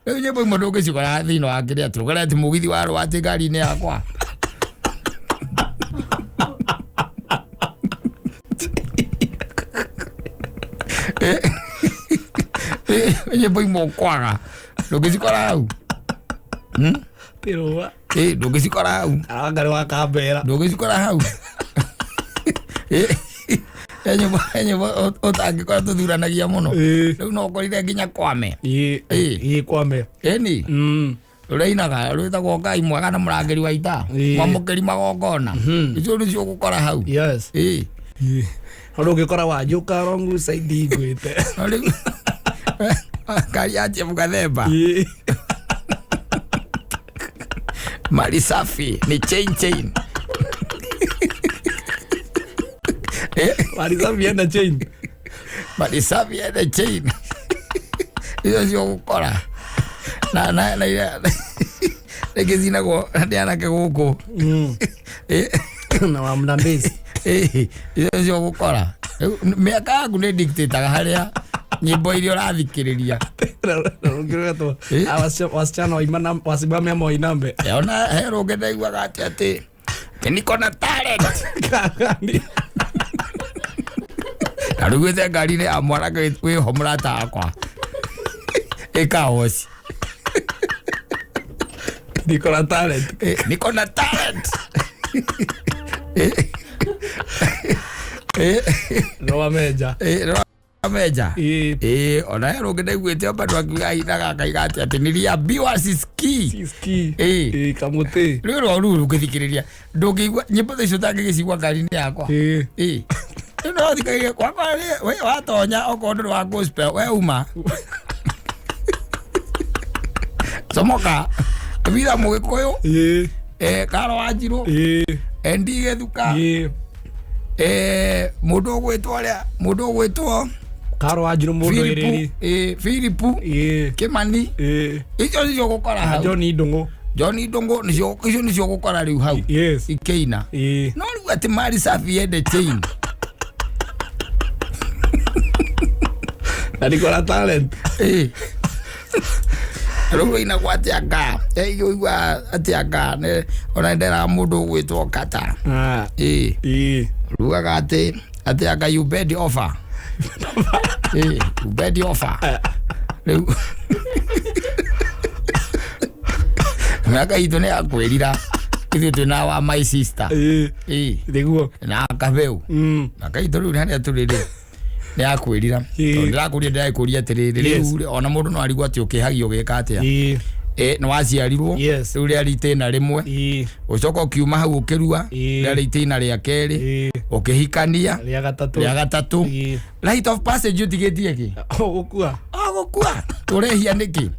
A: Rĩu nyĩmbo imwe ndũngĩcikora thĩinĩ wa kĩrĩa tũrũgare atĩ mũgithi warũa atĩ ngari-inĩ yakwa. Nyĩmbo imwe ũkwaga ndũngĩcikora hau.
B: Tirũa.
A: Ndũngĩcikora hau.
B: Arangari wa kambera.
A: Ndũngĩcikora hau. He nyĩmbo ũtangĩkora tũthuranagia mũno. Rĩu no ũkorire nginya Kwame.
B: Ĩĩ, Kwame.
A: Ĩni rũrainaga rwĩtagwo Ngai mwega na mũrangĩri wa ita, mwamũkĩri magongona, icio nĩcio ũgũkora hau.
B: Yes.
A: Ĩĩ.
B: No ndũngĩkora wanjũka rongu saidi ngwĩte.
A: No rĩu ngari ya Jeff Gathemba. Mali safi ni chain chain.
B: Mali safi enda chain.
A: Mali safi enda chain. Icio cio gũkora na na na ira rĩngĩ cinagwo nĩ anake gũkũ.
B: Na wa Mnambezi.
A: Icio cio gũkora. Rĩu mĩaka yaku nĩ dictataga harĩa nyĩmbo iria ũrathikĩrĩria.
B: Rũngĩ rwetwo wasichana wasimame ama wainambe.
A: Ona he rũngĩ ndaiguaga atĩ atĩ niko na talent.
B: Kagani.
A: Na rũguĩte ngari-inĩ ya mwanake wĩho mũrata wakwa ĩkawoci.
B: Niko na talent.
A: Niko na talent.
B: No meja.
A: No meja. Ona he rũngĩ ndaiguĩte bado akiuga ainaga akaiga atĩ atĩ niliambiwa sisikii.
B: Sisikii. Kamũtĩ.
A: Rĩu rwa rũu rũngĩthikĩrĩria ndũngĩigua nyĩmbo ta icio ũtangĩgĩcigua ngari-inĩ yakwa. No thikĩrĩria kwakwa we watonya okorwo ndũrĩ wa gospel we uma. Comoka Bila Mũgĩkũyũ. Karo Wanjirũ. Endi Gĩthuka. Mũndũ ũgwĩtwo ũrĩa mũndũ ũgwĩtwo
B: Karo Wanjirũ mũndũ ĩrĩri.
A: Philipu Kimani. Icio nĩcio ũgũkora hau.
B: John Ndung'u.
A: John Ndung'u nĩcio icio nĩcio ũgũkora rĩu hau.
B: Yes.
A: Ikĩina. No rĩu atĩ Mali safi ende chain.
B: Na niko na talent.
A: Rĩu rũinagwo atĩa nga? Ũigua atĩa nga? Ona nderaga mũndũ ũgwĩtwo Kata. Rugaga atĩ atĩa nga you bed offer. You bed offer. Rĩu mĩaka itũ nĩ ya kwĩrira. Ithuĩ twĩna wa my sister.
B: Nĩguo.
A: Na kabeu. Mĩaka itũ rĩu harĩa tũrĩ rĩ nĩ ya kwĩrira. Tondũ ndĩrakũria ndĩrakũria atĩrĩrĩ rĩu ona mũndũ no arigwo atĩ ũkĩhagio ũgĩka atĩa. Nĩ waciarirwo. Rĩu rĩarĩ itĩna rĩmwe. Ũcoka ũkiuma hau ũkĩrua. Rĩarĩ itĩna rĩa kerĩ. Ũkĩhikania.
B: Rĩa gatatũ.
A: Rĩa gatatũ. Rite of passage ũtigĩtie kĩ?
B: Gũkua.
A: Gũkua. Ũrehia nĩkĩ?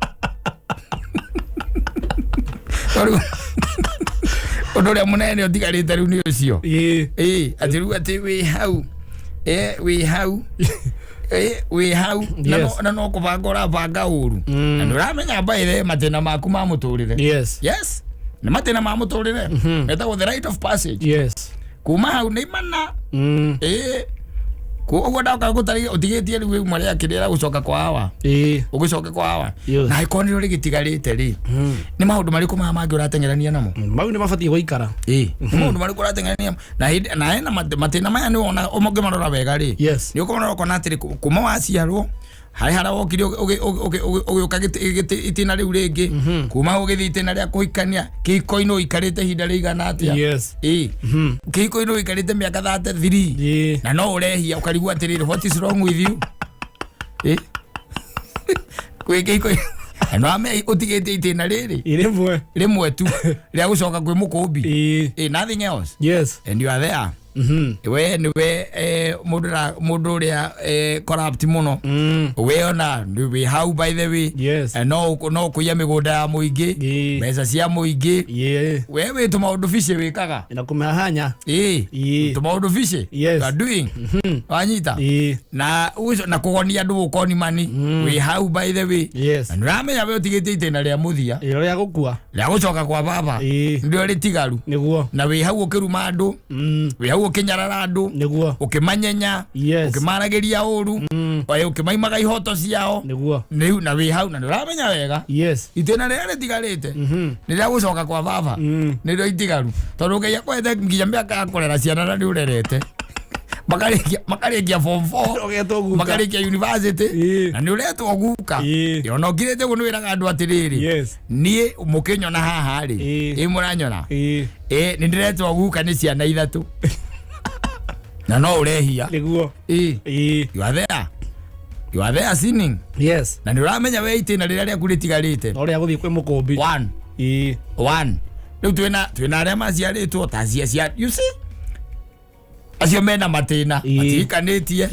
A: Tondũ ũndũ ũrĩa mũnene ũtigarĩte rĩu nĩ ũcio. Atĩ rĩu atĩ wĩ hau. Wĩ hau. Wĩ hau. Na no kũbanga ũrabanga ũru. Na nĩũramenya by the matĩna maku ma mũtũrĩre.
B: Yes.
A: Yes. Nĩ matĩna ma mũtũrĩre. Metagwo the rite of passage.
B: Yes.
A: Kuma hau nĩ imana. Koguo ndoka gũtarĩ ũtigĩtie rĩu rĩmwe rĩa kĩrĩa gũcoka kwa hawa. Ũgĩcoke kwa hawa. Na ĩkorwo nĩ rĩgĩtigarĩte rĩ. Nĩ maũndũ marĩkũ maya mangĩ ũrateng'erania namo?
B: Mau nĩ mabatiĩ gũikara.
A: Nĩ maũndũ marĩkũ ũrateng'erania namo? Na hĩndĩ na hena matĩna maya nĩ wona ũngĩmarora wega rĩ.
B: Yes.
A: Nĩ ũkũmarora ũkona atĩrĩ kuma waciarwo harĩ harĩa wokire ũgĩũka itĩna rĩu rĩngĩ. Kuma ũgĩthiĩ itĩna rĩa kũhikania kĩhiko-inĩ ũikarĩte ihinda rĩigana atĩa?
B: Yes.
A: Kĩhiko-inĩ ũikarĩte mĩaka 33. Na no ũrehia ũkarigwo atĩrĩrĩ what is wrong with you? Kwĩ kĩhiko no ame ũtigĩte itĩna rĩrĩ.
B: Rĩmwe.
A: Rĩmwe tu rĩa gũcoka kwĩ mũkũmbi. Nothing else.
B: Yes.
A: And you are there. We niwe mũndũ ũrĩa corrupt mũno. We ona we how by the way.
B: Yes.
A: No kũiya mĩgũnda ya mũingĩ. Mbeca cia mũingĩ. We wĩ tũmaũndũ bici wĩkaga.
B: Na kũmahanya.
A: Tũmaũndũ bici.
B: Yes.
A: You are doing. Wanyita. Na na kũgonia andũ gũkoni mani. We how by the way.
B: Yes.
A: Na nĩũramenya we ũtigĩte itĩna rĩa mũthia.
B: Rĩa gũkua.
A: Rĩa gũcoka kwa baba. Nĩrĩo rĩtigaru.
B: Nĩguo.
A: Na wĩ hau ũkĩruma andũ. Wĩ hau ũkĩnyarara andũ.
B: Nĩguo.
A: Ũkĩmanyenya.
B: Yes.
A: Ũkĩmaragĩria ũru. Ũkĩmaimaga ihoto ciao.
B: Nĩguo.
A: Rĩu na wĩ hau na nĩũramenya wega.
B: Yes.
A: Itĩna rĩrĩa rĩtigarĩte. Nĩ rĩa gũcoka kwa baba. Nĩrĩo itigaru. Tondũ Ngai akwete nginya mĩaka ya kũrera ciana na nĩũrerete. Makarĩkia form 4.
B: Ũgetwo guka.
A: Makarĩkia university. Na nĩ ũretwo guka. Ona ũngirĩte ũguo nĩ wĩraga andũ atĩrĩrĩ, niĩ mũkĩnyona haha rĩ, ĩ mũranyona, ĩ nĩ ndĩretwo guka nĩ ciana ithatũ na no ũrehia.
B: Nĩguo.
A: Ĩ, you are there, you are there sinning. Na nĩ ũramenya we itĩna rĩrĩa rĩaku rĩtigarĩte
B: No rĩa gũthiĩ kwĩ mũkũmbi.
A: One. One. Rĩu twĩna arĩa maciarĩtwo ta cia, you see, acio mena matĩna, matihikanĩtie,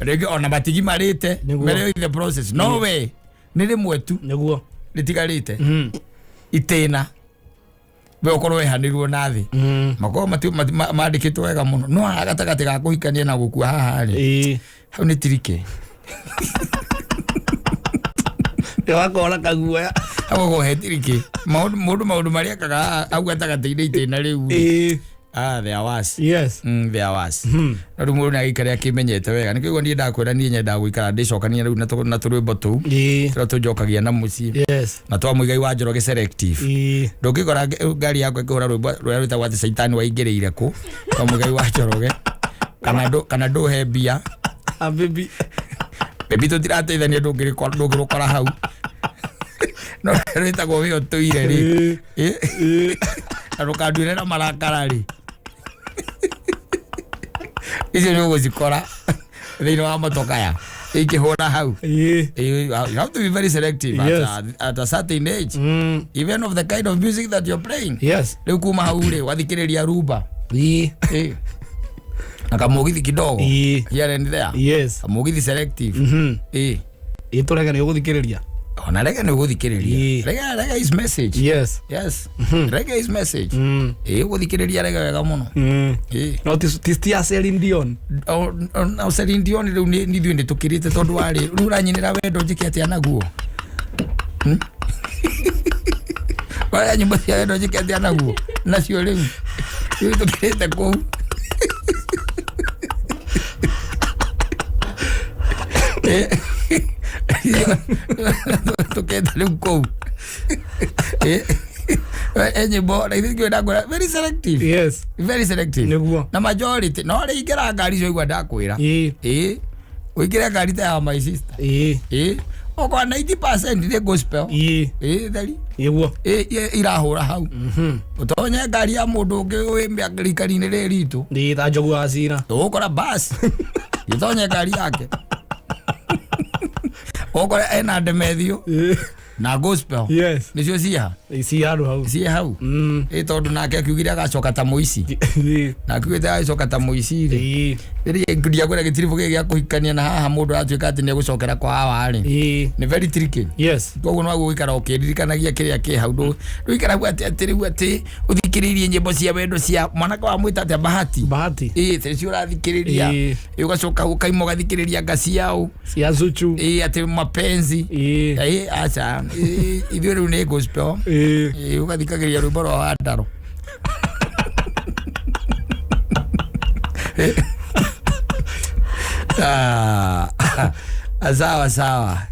A: rĩngĩ ona matigimarĩte, mere in the process, no we nĩ rĩmwe tu rĩtigarĩte itĩna, we ũkorwo wehanĩrwo na thĩ, makorwo mandĩkĩtwo wega mũno, no haha gatagatĩ ga kũhikania na gũkua haha rĩ, hau nĩ tirike.
B: Wakona kaguoya.
A: Hau ũkorwo he tirike mũndũ marĩa ekaga haha hau gatagatĩ-inĩ itĩna rĩu rĩ. Ah, there was there was, no rĩu mũndũ nĩagĩikare akĩmenyete wega. Nĩkĩo niĩ ndakwĩra niĩ nyendaga gũikara ndĩcokania rĩu na tũrwĩmbo tũu tũrĩa tũnjokagia na mũciĩ na twa Mũigai wa Njoroge selective. Ndũngĩkora ngari yakwa ĩkĩhũra rwĩmbo rũrĩa rwĩtagwo atĩ caitani waingĩrĩire kũ twa Mũigai wa Njoroge, kana ndũhe mbia.
B: Ah, baby.
A: Bebi tũtirateithania, ndũngĩrũkora hau, no rwĩtagwo wĩ ũtũire rĩ. Na ndũkanduĩre na marakara rĩ, icio nĩ ũgũcikora thĩinĩ wa motokaya ikĩhũra hau. You have to be very selective at a certain age, even of the kind of music that you're playing. Rĩu kuma hau rĩ, wathikĩrĩria rumba na kamũgithi kidogo here and there, kamũgithi selective.
B: Ĩ, tũrege nĩ ũgũthikĩrĩria.
A: Ona reggae nĩ ũgũthikĩrĩria. Reggae is message. Yes, reggae is message. Ũgũthikĩrĩria reggae wega mũno.
B: No ti tia Celine Dion.
A: O Celine Dion rĩu nĩ ithuĩ nĩ tũkĩrĩte, tondũ warĩ rĩu ũranyinĩra wendo njĩke atĩa naguo? Warĩa nyĩmbo cia wendo njĩke atĩa naguo nacio? Rĩu tũkĩrĩte kũu. Tũkĩte rĩu kũu. Nyĩmbo na ithuĩ ndakwĩra very selective. Very selective. Na majority no rĩ ingĩra ngari icio igua ndakwĩra, ĩ ũingĩre ngari ta ya my sister, ĩ okorwo 90% nĩ gospel. Ĩ theri. Ĩ irahũra hau, ũtonye ngari ya mũndũ ũngĩ wĩ rikari-inĩ rĩrĩ ritũ,
B: Ta Njogu wa Cira.
A: Ũgũkora bas gĩtonye ngari yake, ũgũkora ena ndemethio na gospel. Nĩcio ciha.
B: Ci handũ hau.
A: Ciĩ hau. Ĩ tondũ nake akiugire agacoka ta mũici, na akiugĩte agacoka ta mũici rĩ, rĩrĩa ndiakwĩra gĩtiribũ gĩkĩ gĩa kũhikania na haha mũndũ aratuĩka atĩ nĩ egũcokera kwa hawa rĩ, nĩ very tricky. Koguo no gũikara ũkĩririkanagia kĩrĩa kĩ hau. Ndũikara hau atĩ rĩu atĩ ũthikĩrĩirie nyĩmbo cia wendo cia mwanake wa mwĩta atĩa, Bahati.
B: Bahati.
A: Ĩ theci ũrathikĩrĩria. Ĩ ũgacoka ũkaima ũgathikĩrĩria nga ciao.
B: Cia Zuchu.
A: Ĩ atĩ mapenzi. Ĩ aca, ĩ, ithuĩ rĩu nĩ gospel. Ĩ ũgathikagĩrĩria rwĩmbo rwa Wandaro. Ah, sawa sawa.